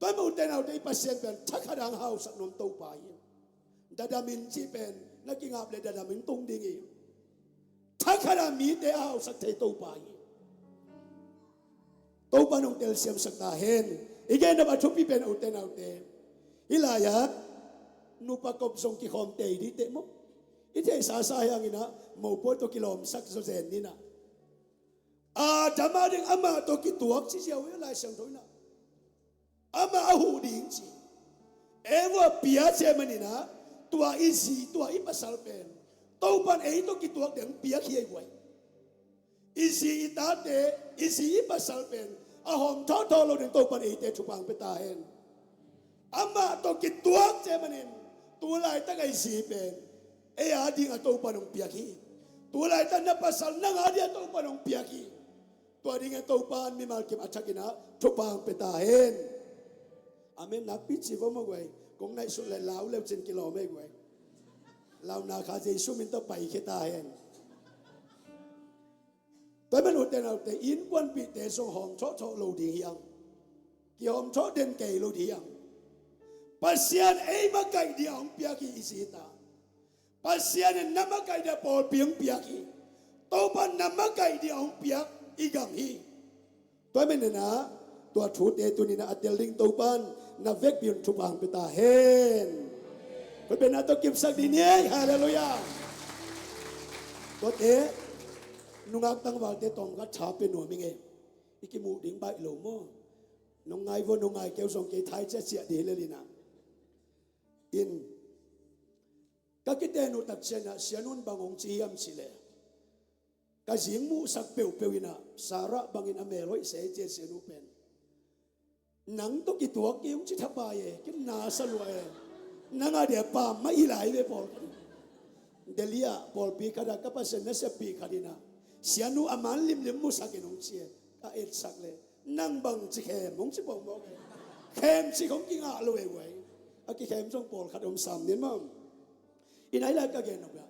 Tua mah ute naute, i Pasian pen thakhat ang hausak nuam Topa hi. Dadamin cih pen na kingap le dadamin tung ding hi. Thakhat a mite a hausak thei Topa hi. Topa nong telsiamsak ta hen. I gen nop a thupi pen ute naute, hih lai-ah nupa kop zong kikhawm tei dih teh maw. I theihsa sa hi hang inah mopawi tawh kilawmsak zawzen ni inah. Adam a ding amah tawh kituak ci ziau hi Lai Siangtho inah. Amah a huh ding ci. Evuah pia cia maninah tua i zi, tua i pasal pen Topan ei tawh kituak ding piak hi ei guai. I zi i tate, i zi i pasal pen a hawm thawhthawh lo ding Topan eite thupha hong pia ta hen. Amah tawh kituak cia manin tu laitak a i zi pen ei a ding a Topan hong piak hi. Tu laitak na pasal nang a ding a Topan hong piak hi. Tua dingin Topan mimal kim a thakin ah thupha hong pia ta hen. Amen nakpi ci vo maw guai. Kong naihsut le lau leu cin kilawm ei guai. Launa kha Jesu min tawh paikhia ta hen. Tua hi man ute naute, innkuanpihte zong hawm thawhthawh lo ding hi hang. Kihawm thawh den kei lo ding hi hang. Pasian ei makaih ding a hong piak hi i zi ta. Pasian in na makaih ding a pawlpi hong piak hi. Topa na makaih ding a hong piak i gam hi. Tua hi man inah tua thute tuni inah a tel ding Topan na vekpi un thupha hong pia ta hen. Khut beng na tawh kipsak dih ni ei. Halleluiah. Tuate nungak tangvalte tawm khat tha pia nuam ing ei. I kimuh ding baih lo maw. Nong ngai vo, nong ngai keu zong kei thai ciahciah dih hi lel inah. In ka kiten uh tak ciangin ah Sianu in bang hong ci hiam cih leh, ka zing muhsak peuhpeuh inah Sarah bangin a mel hoih se cia Sianu pen. Nang tawh kituak kei hong ci thapai e, kin na sa lua e. Nang a dia pa mah hi lai ve pawl. Delhi ah pawlpi khat ah ka Pasian naseppih khat inah Sianu a man limlim musak in hong ci e. Ka etsak le nang bang ci khem hong ci pawngmawk e. Khem ci khong kingah lo e guai. A kikhem zong pawlkhat om sam nin maw. Inah hih lai ka gen nop ah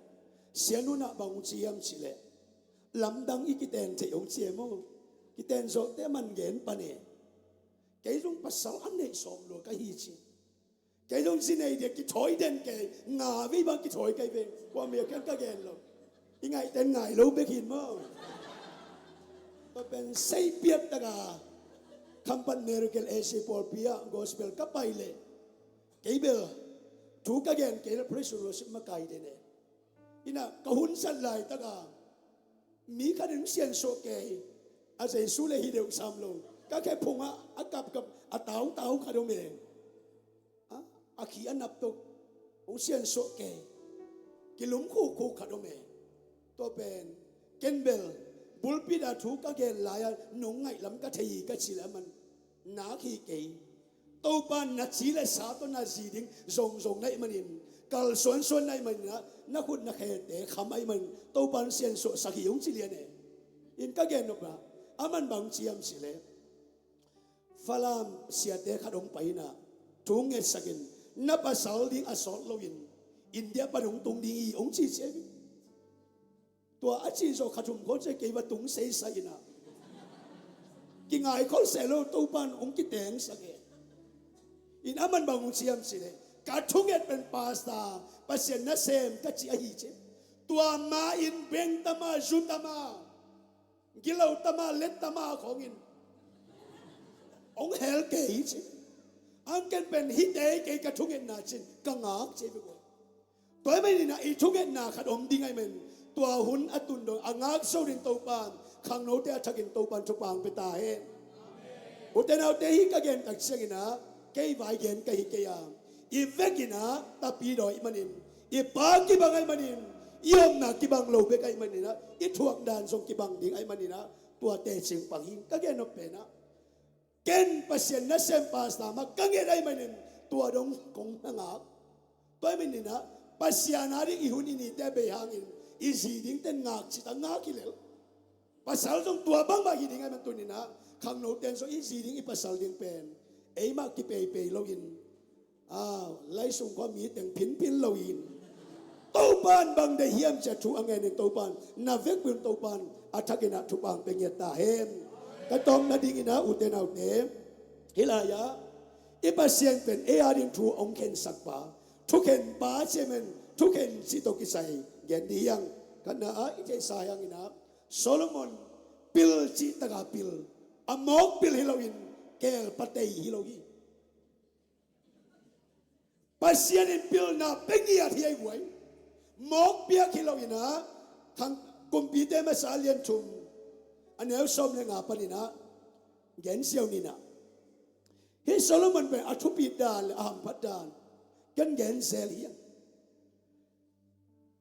Sianu nah bang hong ci hiam cih leh, lamdang i kiten theih hong ci e maw. Kiten zawhte a man gen pan e. Kei zong pasal a neih sawm lua ka hi ci. Kei zong zi nei dia kithawi den kei, nga vei bang kithawi kei ve. Kua mia kian ka gen lo. I ngaihten ngai lo bek hin maw. Tua pen seipiat taka Khampat Miracle A C pawlpi ah gospel ka pai leh kei bel Thu ka gen kei le praise and worship makaite ne. Ina ka hun zat laitaka mi khat in siansuah kei a, Jesu le hi deuh sam lo. Ka khe phungah a kapkap a tautau khat om e. A, a khi a nap tuk hong siansuah kei. Kilum khukkhuk khat om e. Tua pen ken bel pulpit a thu ka gen lai-a nong ngaihlam ka thei hi ka ci le aman nak hi kei. Topa na ci le sa tawh na zi ding zongzong na hih manin, kalsuansuan na hih manin ah, na khut na khelte kham ahih manin Topa in siansuahsak hi hong ci lian e. In ka gen nopna aman bang ci hiam cih leh, Falam siate khat hong pai in ah thu ngetsak in, na pasal ding a sawt loin India pan hong tung ding hi hong ci ciai. Tua a cih zawh kha thum khawng ciah kei va tung seisai in ah, kingai khol seh lo, Topa in hong kitengsak e. In aman bang hong ci hiam cih leh, ka thunget pen pastor, Pasian nasem ka ci ahi ci. Tua ma in beng tama, zu tama, gilo tama, let tama khawngin hong hel kei hi ci. Ang ken pen hi tei kei ka thungetna cin ka ngak ci hi bek uh. Tua ahih manin ah i thungetna khat om ding ahih manin tua hun a tun dong a ngak zo ding Topa in, khangnote a thakin Topa in thupha hong pia ta hen. Ute naute, hih ka gen tak ciangin ah kei vai gen ka hi kei a, i vekin ah tapidaw ahih manin, i pa kibang ahih manin, i omna kibang lo bek ahih manin ah, i thuak dan zong kibang ding ahih manin ah, tua tecing pang hi. Ka gen nop pen ah, ken Pasian nasem pastor mah ka nget ahih manin tua dong kong na ngak. Tua ahih manin ah Pasian a ding i hun i nite bei hangin i zi dingte in ngak cih tak ngak hi lel. Pasal zong tua bangmah hi ding ahih man tuni-in ah khangnote in zong i zi ding, i pasal ding pen eimah kipeipei loin, a, lai sung khua mi teng phinphin loin, Topa in bang deih hiam ci-a thu a ngenin Topa in na vekpi un Topa in a thakin ah thupha hong pia ngiat ta hen. Ka tawpna dingin ah, ute naute, hih lai-ah i Pasian pen ei a ding thu hong khensak pa, thukhen pa ci-a man, thukhen cih tawh kisai gen dih hiang. Khatna ah i theihsa hiangin ah Solomon pil cih taka pil, a mawk pil hi loin keelpa tei hi lo hi. Pasian in pilna pia ngiat hi ei guai. Mawk piak hi loin ah, Khang, Kumpite Masa a lian thum, a neu sawm le nga panin ah gen siau ni in ah, hih Solomon pen a thupit dan le a hamphat dan ken gen zel hiang.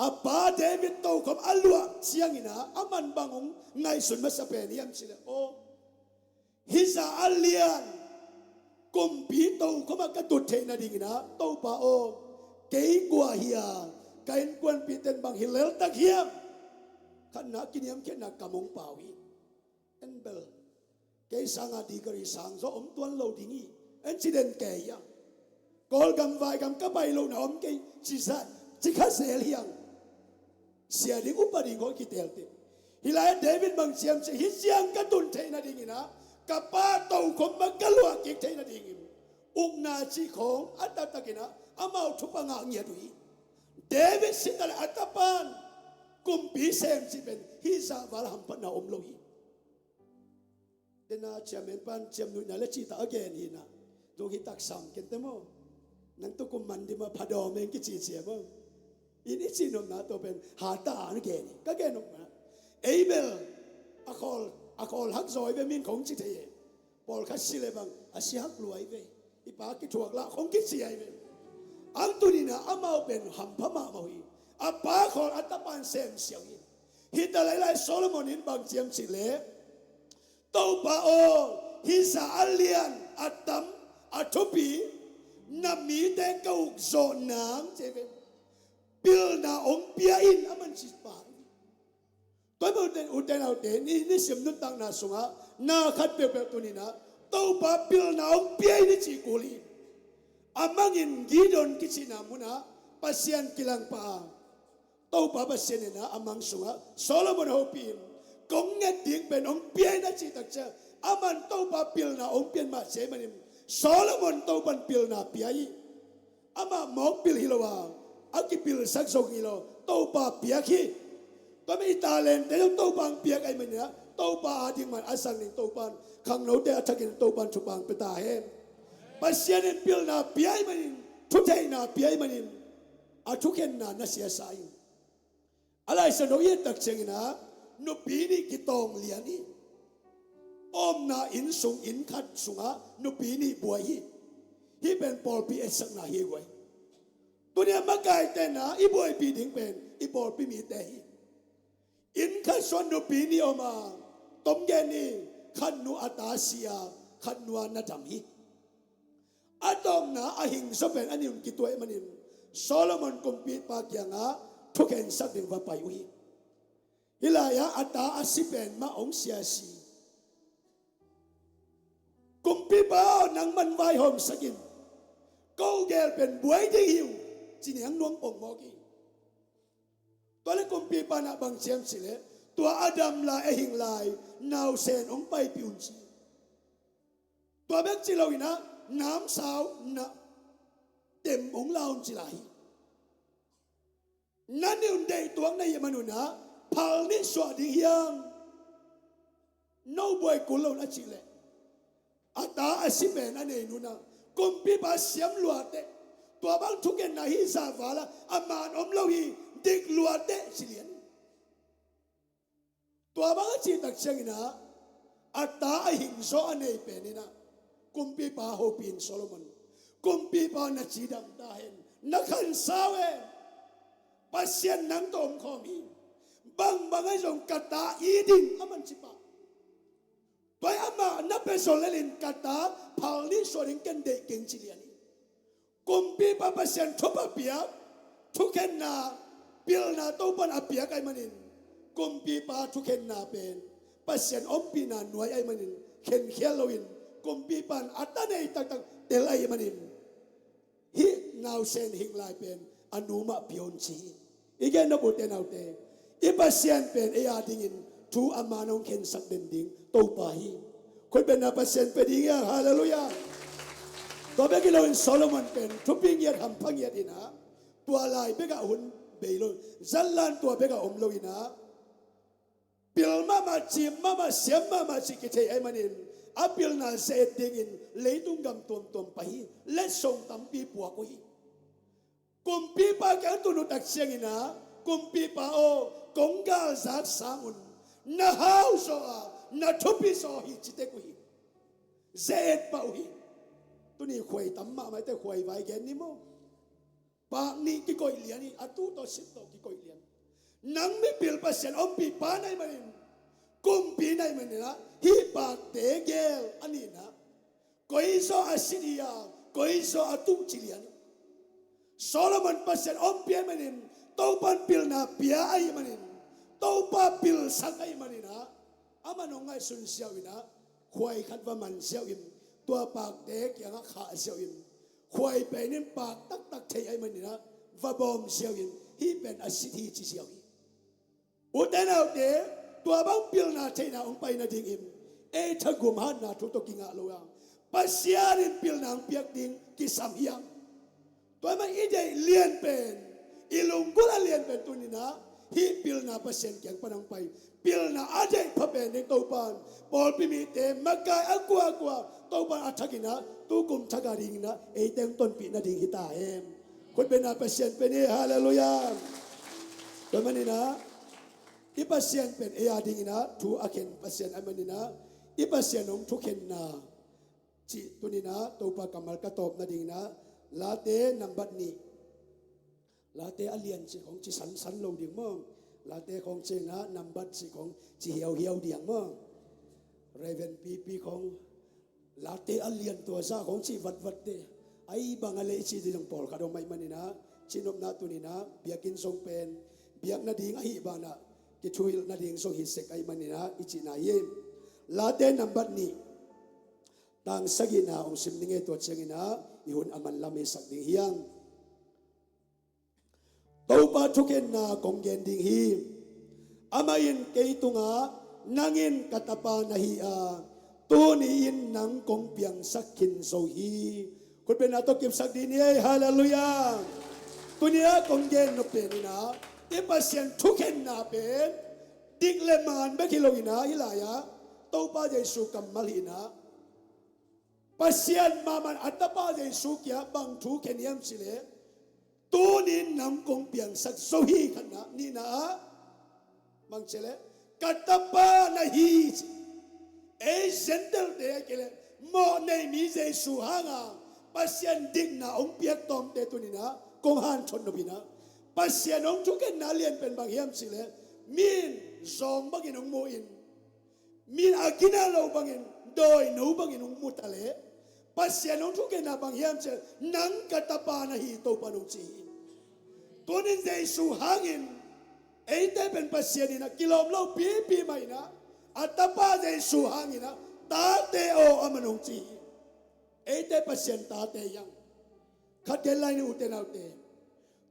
A pa David tokhom a luah ciangin ah, aman bang hong ngaihsun masa pen hiam cih leh, aw, hih zah a lian kumpi tokhom ah ka tut theih nadingin ah, Topa aw, kei kua hi a, ka innkuanpihte in bang hi leltak hiam? Khatna ah kiniamkhiatna kam hong pau hi. En bel, kei sanga degree sang zaw om tuan lo ding hi, en ci den kei hiang. Kawlgam vaigam ka pai lohna om kei ci zah, ci kha zel hiang. Sia ding upa ding hawi kitelte. Hih lai-ah David bang ci hiam cih leh, hih ciang ka tun theih nadingin ah, ka pa tokhom mah ka luah kik theih nadingin ukna cih khawng a taktakin ah amau thupha ngah ngiat uh hi. David si ta leh a tapa in kumpi sem cih pen hih zah val hamphatna om lo hi. Dena chairman pan ciamnuihna le cihtak a gen hi in ah, zong hi taksam kente maw? Nang tukum man dima phadawm eng kici cia maw? In i cih nopna tawh pen hata an gen hi. Ka gen nopna, ei bel a khawl, a khawl hak zaw hi ve, min khong ci thei e. Pawlkhat si le bang a si hak lua hi ve, i pa kithuak lah khong kici hi ve. Ang tuni in ah amau pen hampha mahmah uh hi. A pa khawl a tapa in sem siau hi. Hi ta lailai Solomon in bang ci hiam cih leh, Topa aw, hih zah a lian, a tam, a thupi, na mite ka uk zawh nang ci hi ve. Pilna hong pia in, aman ci pa hi. Tua hi mah ute, ute naute, ni, nisim nuntakna sungah na khat peuhpeuh tuni in ah Topa pilna hong pia in i cih kul hi. A mangin Gideon kicihna munah Pasian kilangpah a, Topa Pasian in ah a mang sungah Solomon hopih in, kong nget ding pen hong pia in a cih tak ciang, aman Topa pilna hong pia in mah ci ahih manin Solomon Topa in pilna pia hi. Amah mawk pil hi lo a, a kipilsak zong hi lo, Topa piak hi. Tua mah i talente zong Topa in piak ahih manin ah, Topa a ding man a sang ding Topa in, khangnote a thakin Topa in thupha hong pia ta hen. Pasian in pilna pia ahih manin thutheihna pia ahih manin a thukhenna na siasa hi. A Lai Siangtho i et tak ciangin ah nupi nih kitawng lian hi. Omna inn sung inn khat sungah nupi nih buai hi. Hih pen pawlpi etsakna hi guai. Tuni a makaite na i buaipih ding pen i pawlpi mite hi. Inn khat sungah nupi nih om a, tom gen ni, khat nu a ta si a, khat nu a na dam hi. A tawpna a hingzaw pen a nih un kituah ahih manin Solomon kumpipa kiangah thukhensak ding va pai uh hi. Hih lai-ah a ta a si pen mah hong siasi. Kumpipa aw, nangman vaihawmsak in, ko gel pen buai ding hi uh, ci niang nuang pongmawk hi. Tua le kumpipa na bang ci hiam cih leh, tua a dam lai a hing lai nausen hong paipih un ci. Tua bek ci lo in ah namsau na tem hong la un ci lai hi. Na nih un deih tuak na hih man un ah phal nih suah ding hiam? No buai kul lo un a cih leh, a ta a si pen a nei nu na, kumpipa siam luateh, tua bang thukhenna hih zah val ah a man om lo hi, dik luateh ci lian. Tua bang a cih tak ciangin ah a ta a hingzaw a nei pen in ah kumpipa hopih in, Solomon, kumpipa na cidam ta hen, na khansau hen. Pasian nang tawh omkhawm hi. Bangbang ahi zong ka ta it in, a man ci pah. Tua hi amah na pia zaw lel in ka ta phal nih suah ding ken deih keng ci lian hi. Kumpipa Pasian thupha piak, thukhenna, pilna Topan a piak ahih manin, kumpipa thukhenna pen Pasian ompihna nuai ahih manin khenkhial loin, kumpipa in a ta nei taktak tel ahih manin, hih nausen hing lai pen a nu mah pia un ci hi. I gen nop ute naute, i Pasian pen ei a dingin thu a man hong khensak den ding Topa hi. Khutbetna Pasian pia ding hi a, halleluiah. Tua bek hi loin Solomon pen thupi ngiat hampha ngiat in ah, tua lai bekah hun bei lo, zallan tua bekah om lo in ah, pil mahmah, cim mahmah, siam mahmah cih kithei ahih manin a pilna ze-et dingin leitung gam tuamtuam pai hi. Letsong tampi puak uh hi. Kumpipa kiang tun uh tak ciangin ah, kumpipa aw, kong galzak sang un, na hau zaw a, na thupi zaw hi ci tek uh hi. Ze-et pah uh hi. Tuni khuai tam mahmah te, khuai vai gen ni maw. Pak nih kikoih lian hi, a tu tawh sit tawh kikoih lian. Nang mipil Pasian ompihpa na hih manin, kumpi na hih manin ah, hih pakte gel a nih in ah, koi zaw a sit hi a, koi zaw a tuh ci lian hi. Solomon Pasian ompih ahih manin, Topan pilna pia ahih manin, Topa pilsak ahih manin ah, aman hong ngaihsun ziau in ah, khuai khat va man ziau in, tua pakte kiangah khah ziau in, khuai pen in pak taktak thei ahih manin ah, va bawm ziau in, hih pen a sit hi ci ziau hi. Ute naute, tua bang pilna theihna hong pai nadingin ei thagum hatna thu tawh kingah lo a, Pasian in pilna hong piak ding kisam hiam? Tua mah i deih lian pen, i lunggulh a lian pen tuni in ah, hih pilna Pasian kiang pan hong pai, pilna a deih pha pen ding Topan pawlpi mite makai a kuakua Topan a thak in ah, tukum thak a ding in ah eite hong tonpih nading hi ta hen. Khutbetna Pasian pen hi, halleluiah. Tua manin ah, i Pasian pen ei a dingin ah thu a khen Pasian ahih manin ah, i Pasian hong thukhenna cih tuni in ah Topa kammal ka tawp nadingin ah, Late nambat nih. Late a lian cih khong ci sansan lo ding maw. Late khong ci in ah nambat cih khong ci hiauhiau ding maw. Reverend Pipi khong Late a lian tua zah khong cih vatvatte, ahi bang a leh i cih ding pawlkhat om ahih manin ah, cihnopna tuni in ah biakinn zong pen biak nading ahih banah kithuhilh nading zong hi sek ahih manin ah i cihna hi. Late nambat nih, tang sagihna hong sim ning ei, tua ciangin ah i hun a manlam hisak ding hi hang. Topa thukhenna kong gen ding hi. Amah in kei tungah, nang in ka tapa na hi a, tuni-in nang kong piangsak khin zo hi. Khutbetna tawh kipsak dih ni ei, halleluiah. Tuni-ah kong gen nop pen in ah, i Pasian thukhenna pen dik le maan bek hi lo in ah, hih lai-ah Topa Jesu kammal hi in ah, Pasian mahmah in a tapa Jesu kiangah bang thu khen hiam cih leh, "Tuni-in nang kong piangsak zo hi," khatna, nihna ah, bang ci leh, "Ka tapa na hi," ci. Ei Gentile-te a kei leh mawh nei mi Jesu hanga Pasian dikna hong piak tawmte tuni-in ah kong hanthot nop hi-in ah, Pasian hong thukhenna lianpen bang hiam cih leh, mi in zawng bangin hong mu-in, mi in a gina lo bangin, dawinu bangin hong mu ta leh, Pasian hong thukhenna bang hiam cih leh, "Nang ka tapa na hi," Topa in hong ci hi. Tuni-in Jesu hangin eite pen Pasian in a kilawm lo pipi mah in ah, a tapa Jesu hangin ah, "Tate aw," amah in hong ci hi. Eite Pasian tate hi hang. Khat gen lai ni, ute naute.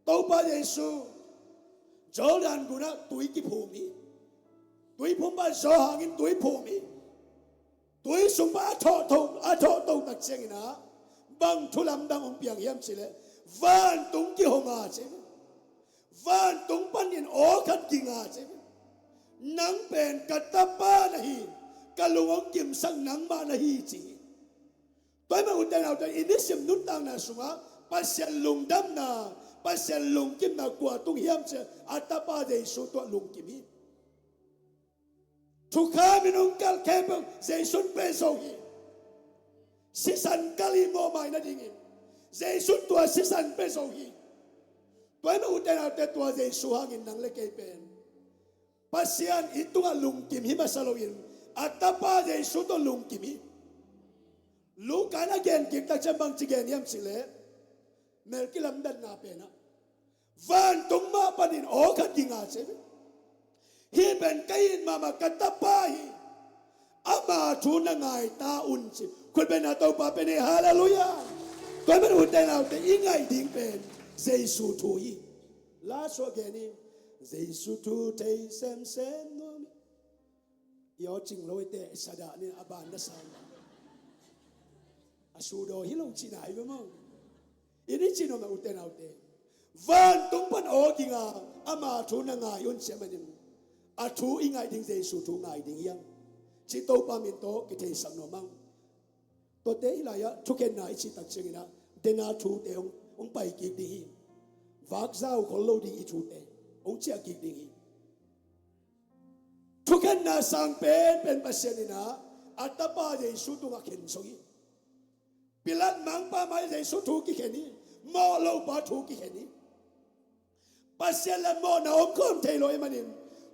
Topa Jesu Jordan gunah tui kiphum hi. Tui phum pan zaw hangin tui phum hi. Tui sung pan a thawhto, a thawhto tak ciangin ah, bang thu lamdang hong piang hiam cih leh, vantung kihong a ci hi. Vantung panin aw khat ging a ci hi. "Nang pen ka tapa na hi, ka lung hong kimsak nangmah na hi," ci hi. Tua ahih manin ute naute, i nisim nuntakna sungah Pasian lungdamna, Pasian lungkimna kua tung hiam cih leh, a tapa Jesu tungah lungkim hi. Thukham in hong kalh khempeuh Jesu in pia zo hi. Sisan kalh i mawhmaina dingin Jesu in tua sisan pia zo hi. Tua ahih manin ute naute, tua Jesu hangin nang le kei pen Pasian i tungah lungkim hi masa loin, a tapa Jesu tawh lungkim hi. Luka in a gen kik tak ciang bangci gen hiam cih leh, melkilamdanna pen ah, vantung mah panin aw khat ging a ci hi. "Hih pen ka it mahmah ka tapa hi, ama thu na ngai ta un," ci. Khut bengin ah Topa pen hi, halleluiah. Tua ahih manin ute naute, i ngaih ding pen Jesu thu hi. Last a gen hi, Jesu thu thei semsem nuam hi. I aw cing lo i teh, sa dah ni, a ban na sang. A sudaw hi lo cihna hi ve maw. I ni cih nuam ah ute naute, vantung pan aw ging a, ama thu na ngai un ci ahih manin, a thu i ngaih ding Jesu thu ngai ding hi hang. Cih Topa min tawh kitheisak nuam hang. Tuate hih lai-ah thukhenna i cih tak ciangin ah, dena thute hong, hong pai kik ding hi. Vakzau khol lo ding i thute hong ciah kik ding hi. Thukhenna sang penpen Pasian in ah, a tapa Jesu tungah khen zo hi. Pilat mangpa mai-ah Jesu thu kikhen hi. Mawh lopa thu kikhen hi. Pasian le mawhna omkhawm thei lo ahih manin,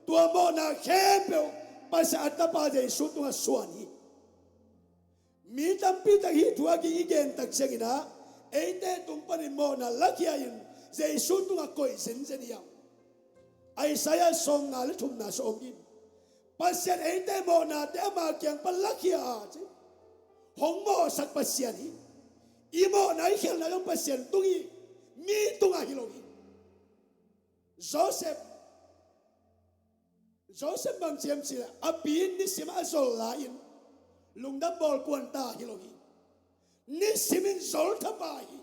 tua mawhna khempeuh Pasian a tapa Jesu tungah suan hi. Mi tampi tak hih thu a kik i gen tak ciangin ah, eite tung panin mawhna lakhia in Jesu tungah koih zenzen hi hang. Isaiah sawmnga le thumna sung om in, Pasian eite mawhnate ama kiang pan lakhia a ci. Hong mawhsak Pasian hi. I mawhna i khialhna zong Pasian tung hi, mi tungah hi lo hi. Joseph, Joseph bang ci hiam cih leh, a pi in nisim a zol lai-in lungdam bawl kuan ta hi lo hi. Nisim in zol thapa hi.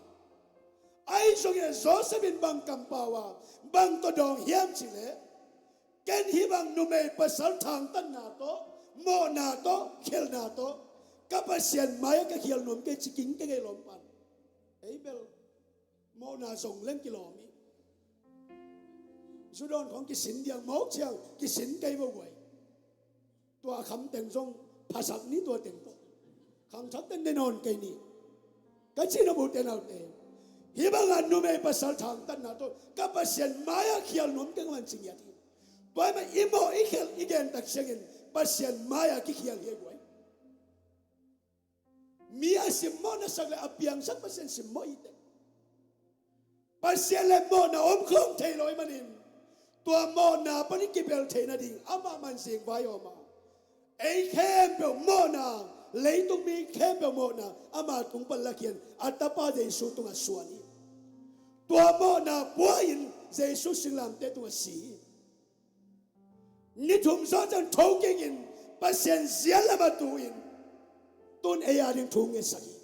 Ahi zongin Joseph in bang kampau a, bang tawh dawng hiam cih leh, "Ken hih bang numei pasal thangtatna tawh, mawhna tawh, khialhna tawh, ka Pasian mai-ah ka khial nuam kei," ci kingkeng ei lawm pan. Ei bel mawhna zong leng kilawm hi. Zu dawn khawng kisin diang mawk ciang kisin kei vo guai. Tua kham teng zong phasak ni, tua teng tawh. Khangthak teng ne nawn kei ni. Ka cih nop, ute naute, hih bangah numei pasal thangtatna tawh ka Pasian mai-ah khial nuam keng, man ci ngiat hi. Tua ahih manin i mawh i khialh i gen tak ciangin Pasian mai-ah kikhial hi guai. Mi a simmawh na sak le a piangsak Pasian simmawh hi teh. Pasian le mawhna omkhawm thei lo ahih manin, tua mawhna panin kibel theih nading amah man zingvai om a, ei khempeuh mawhna, leitung mi khempeuh mawhna ama tung pan lakhia in a tapa Jesu tungah suan hi. Tua mawhna pua-in Jesu singlamteh tungah si hi. Ni thum zawh ciang tho kik in Pasian zia lam a tu in, tu-in ei a ding thu ngetsak hi.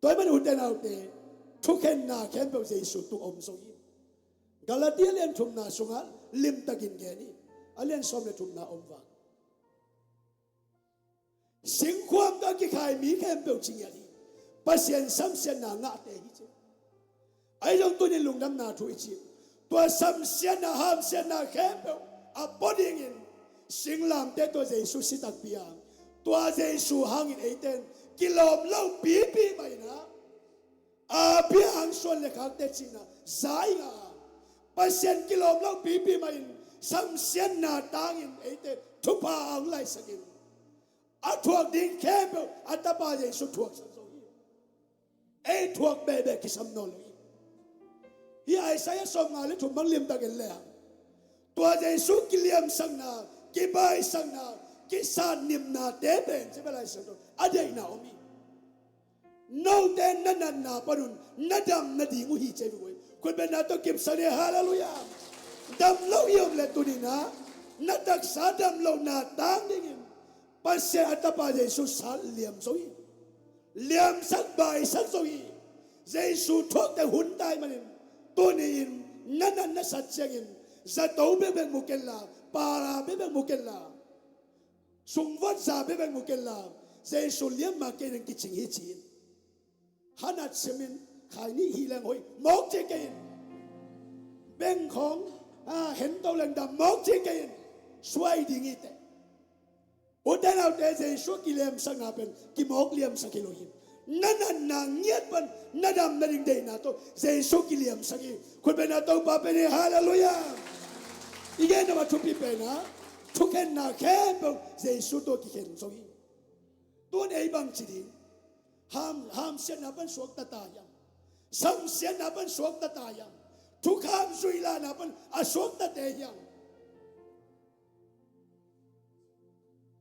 Tua ahih manin ute naute, thukhenna khempeuh Jesu tung om zo hi. Galati a lian thumna sungah limtakin gen hi. A lian sawm le thumna om vang. Singkhuam tawh a kikhai mi khempeuh ci ngiat hi. Pasian samsiatna ngahte hi ci. Ahi zong tunin lungdamna thu i ci. Tua samsiatna, hamsiatna khempeuh a pua dingin singlamteh tua Jesu si takpi a, tua Jesu hangin eite in kilawm lo pipi mah in ah, Abraham suan le khakte cihna za i ngah a, Pasian kilawm lo pipi mah in samsiatna tangin eite thupha a hong laisak in, a thuak ding khempeuh a tapa Jesu thuaksak zo hi. Ei thuak behbeh kisam nawn lo hi. Hih Isaiah sawmnga le thum bang limtak en le hang, tua Jesu kiliamsakna, kibaisakna, kisatnimnate pen ci bel Isaiah sawm a deihna om hi. Note na natna panun na dam nading uh hi ci hi ve. Khutbetna tawh kipsak ni, halleluiah. Dam lo i om le tunin ah na taksa dam lohna tang dingin Pasian a tapa Jesu sat liam zo hi. Liamsak baisak zo hi. Jesu thuakte hun tai manin tuni-in na nat na sat ciangin zato bekbek mu kenla, para bekbek mu kenla, sungvuat za bekbek mu kenla, Jesu liamma kei ding kicing hi ci-in hanat simin khai nih hi leng hoih mawk ci kei in, beng khawng a hento leng dam mawk ci kei in suai ding hi teh. Ute naute, Jesu a kiliamsakna pen kimawk liamsak hi lo hi. Na natna ngiat pan na dam nading deihna tawh Jesu kiliamsak hi. Khutbetna Topa pen hi, halleluiah. I gen a thupi pen ah thukhenna khempeuh Jesu tawh kikhen zo hi. Tun ei bang ci ding? Ham, hamsiatna pan suakta ta hiam? Samsiatna pan suakta ta hiam? Thukham zuihlahna pan a suaktate hiam?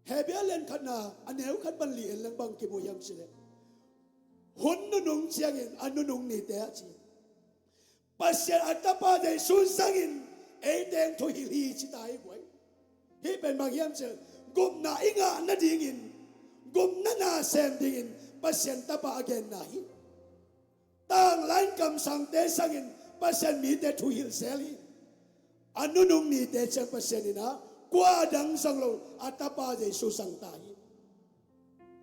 Hebru a lian khatna a neu khat pan li en leng bang kimu hiam ci leh, hun nunung ciangin a nunung nite ah ci, Pasian a tapa Jesu zangin eiteng thuhilh hi ci ta hi guai. Hih pen bang hiam cih leh gupna i ngah nadingin, gupna na sem dingin Pasian tapa a genna hi. Tanglan kamsangte sangin Pasian mite thuhilh zel hi. A nunung nite ciang Pasian in ah kua dang zang lo a tapa Jesu zang ta hi.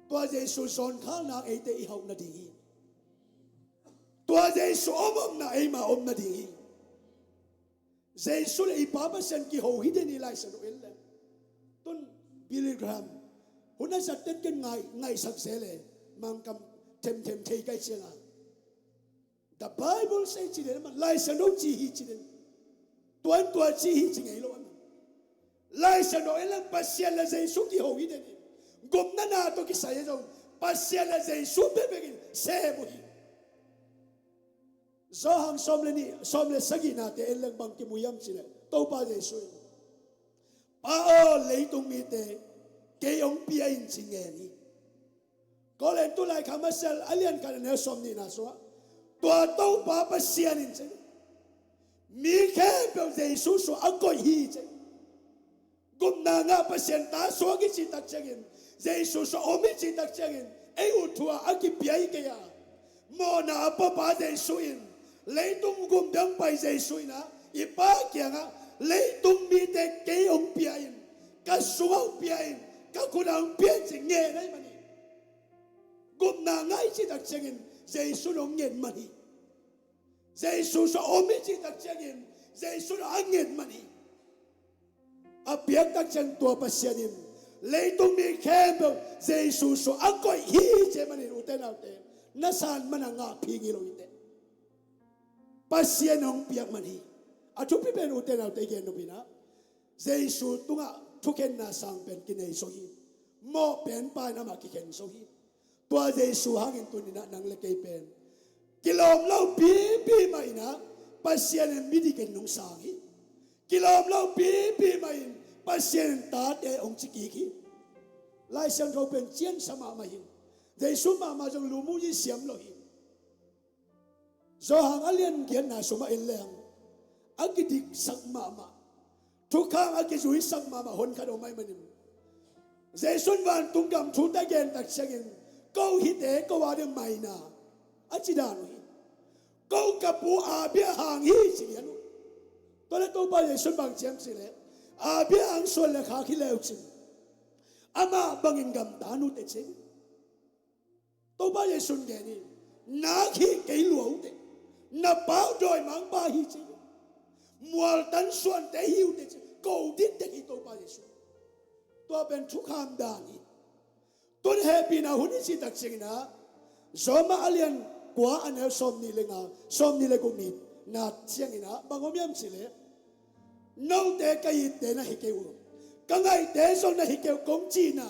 Tua Jesu zawnkhalna eite i hauh nading hi. Tua Jesu om omna eima om nading hi. Jesu le i Pa Pasian kiho hi den hi, Laisiangtho en leng. Tun Billy Graham hun a zat ten ken ngai, ngaihsak zel e, Mangkam themthem thei kai ciangin, the Bible say ci den, Laisiangtho ci hi ci den. Tuan tua ci hi ci ngei lo a man. Laisiangtho en leng Pasian le Jesu kiho hi den hi. Gupna na tawh kisai a zong Pasian le Jesu bekbek in sem uh hi. Johan sawm le nih, sawm le sagihnate en leng bang kimu hiam ci leh Topa Jesu in, Pa aw, leitung mite kei hong pia in ci ngen hi. Korin tu laikhak masa a lian khat a neu sawm nihna sungah, tua Topa Pasian in ci, mi khempeuh Jesu sungah a koih hi ci. Gupna ngah Pasian ta suak i cih tak ciangin, Jesu sungah om i cih tak ciangin, ei uh thu-ah a kipia hi kei a, mawhna a puapa Jesu in, leitung gum dang pai Jesu in ah, i Pa kiangah, leitung mite kei hong pia in, ka sungah hong pia in, ka khut-ah hong pia in ci ngen ahih manin, gupna ngah i cih tak ciangin Jesu in hong nget man hi. Jesu sungah om i cih tak ciangin Jesu in a nget man hi. A piak tak ciang tua Pasian in leitung mi khempeuh Jesu sungah a koih hi ci ahih manin, ute naute, na san man a ngah phing hi lo hi teh. Pasian hong piak man hi. A thupi pen, ute naute, i gen nop in ah, Jesu tungah thukhenna sang pen kinei zo hi. Mawh pen Pa in amah kikhen zo hi. Tua Jesu hangin tuni-in ah nang le kei pen kilawm lo pipi mah in ah Pasian in midik in hong sang hi. Kilawm lo pipi mah in Pasian in tate hong ci kik hi. Laisiangtho pen ciansa mahmah hi. Jesu mahmah zong lumuji siam lo hi. Johan a lian giatna sungah en leng, a kidiksak mahmah, thukham a kizuisak mahmah hon khat om ahih manin, Jesu in vantung gam thute a gen tak ciangin, ko hihte ko a ding maina a ci dan uh hi. Ko ka pu Abraham hi ci lian uh. Tua leh Topa Jesu in bang ci hiam cih leh, Abraham suan le khak hi leu cin, Amah bangin gamta nute ci. Topa Jesuh in gen hi. Nak hih kei lua ute. Na pau dawimangpa hi ci. Mualtan suante hi ute ci. Ko dikdek hi Topa Jesuh. Tua pen thukham dan hi. Tun hehpihna hun i cih tak ciangin ah, Rom a lian kua a neu sawmnih le nga, sawmnih le guk ni na ciangin ah bang om hiam cih leh, note ka itte na hi kei uh, ka ngaihte zong na hi kei uh kong cihna,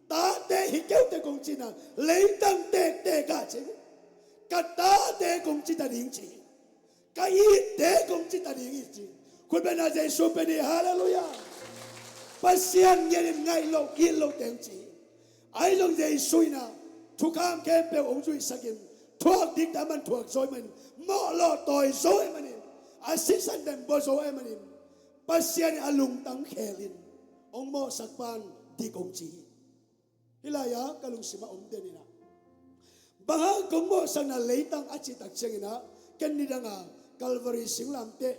tate hi kei uh teh kong cihna, leitang tektek ah ci uh, ka tate kong ci ta ding ci hi. Ka itte kong ci ta ding hi ci. Khutbetna Jesuh pen hi. Halleluiah. Pasian ngiat in ngaih loh it loh teng ci. Ahi zong Jesuh in ah thukham khempeuh hong zuihsak in, thuak ding teh aman thuak zo ahih manin, mawh lawh tawi zo ahih manin, a sisan teng bua zo ahih manin, Pasian in a lungtang khel in hong mawhsak pan dik hong ci hi. Hih lai-ah ka lungsim ah om den in ah, bang hang kong mawhsakna leitang a cih tak ciangin ah, ken nidang a Calvary singlamteh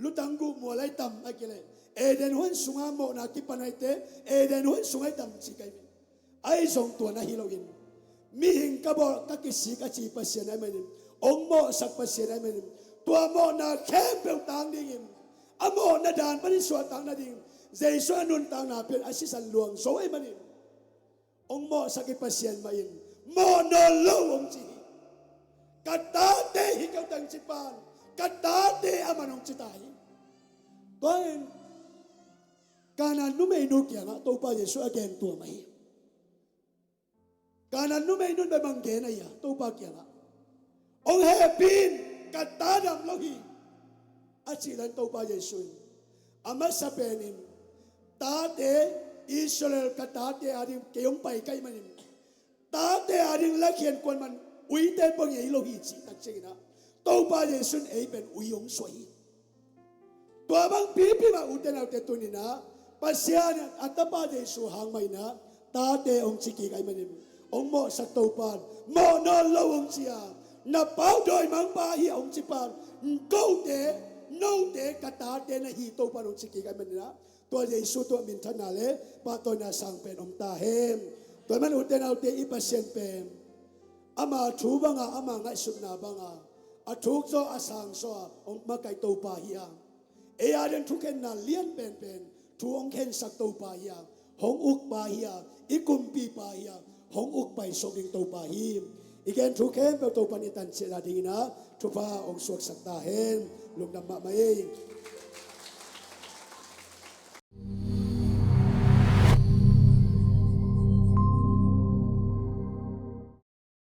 lutang guh mual ah i tam a kileh, Eden huan sungah mawhna kipan ahih teh Eden huan sungah i tam ci ka hi ve. Ahi zong tua na hi loin, mihing ka bawl ka kisik a ci Pasian ahih manin, hong mawhsak Pasian ahih manin, tua mawhna khempeuh tang dingin, a mawhna dan panin suahtak nadingin Jesuh a nuntakna pen a sisan luang zo ahih manin, hong mawhsak i Pasian mah in mawh nawn lo hong ci hi. Ka tate hi kei uh teng ci pan, ka tate aman hong ci ta hi. Tua in Kanaan numeinu kiangah Topa Jesuh a gen tua mah hi. Kanaan numeinu in bang gen a hia Topa kiangah? Hong hehpih in, ka ta dam lo hi, a cih dan Topa Jesuh in, a masa penin, tate, Israel ka tate ading kei hong pai ka hih manin, tate ading lakhian kuaman uite pua ngei lo hi cih tak ciangin ah, Topa Jesuh in ei pen ui hong suah hi. Tua bang pipi mah ute naute tuni-in ah, Pasian a tapa Jesuh hang mah in ah, tate hong ci kik ahih manin, hong mawhsak Topa in mawh nawn lo hong ci a, na pau dawimangpa hi hong ci pan, kote, note ka tate na hi Topa in hong ci kik ahih manin ah, tua Jesuh tua minthanna le pahtawina sang pen om ta hen. Tua ahih manin ute naute, i Pasian pen ama thu banga, ama ngaihsutna banga, a thuk zaw a sang zaw a hong makaih Topa hi a, ei ading thukhenna lian penpen thu hong khensak Topa hi a, hong ukpa hi a, i kumpipa hi a, hong uk paisuak ding Topa hi. I gen thu khempeuh Topa in i tan ciat nadingin ah thupha hong suaksak ta hen. Lungdam mahmah ei.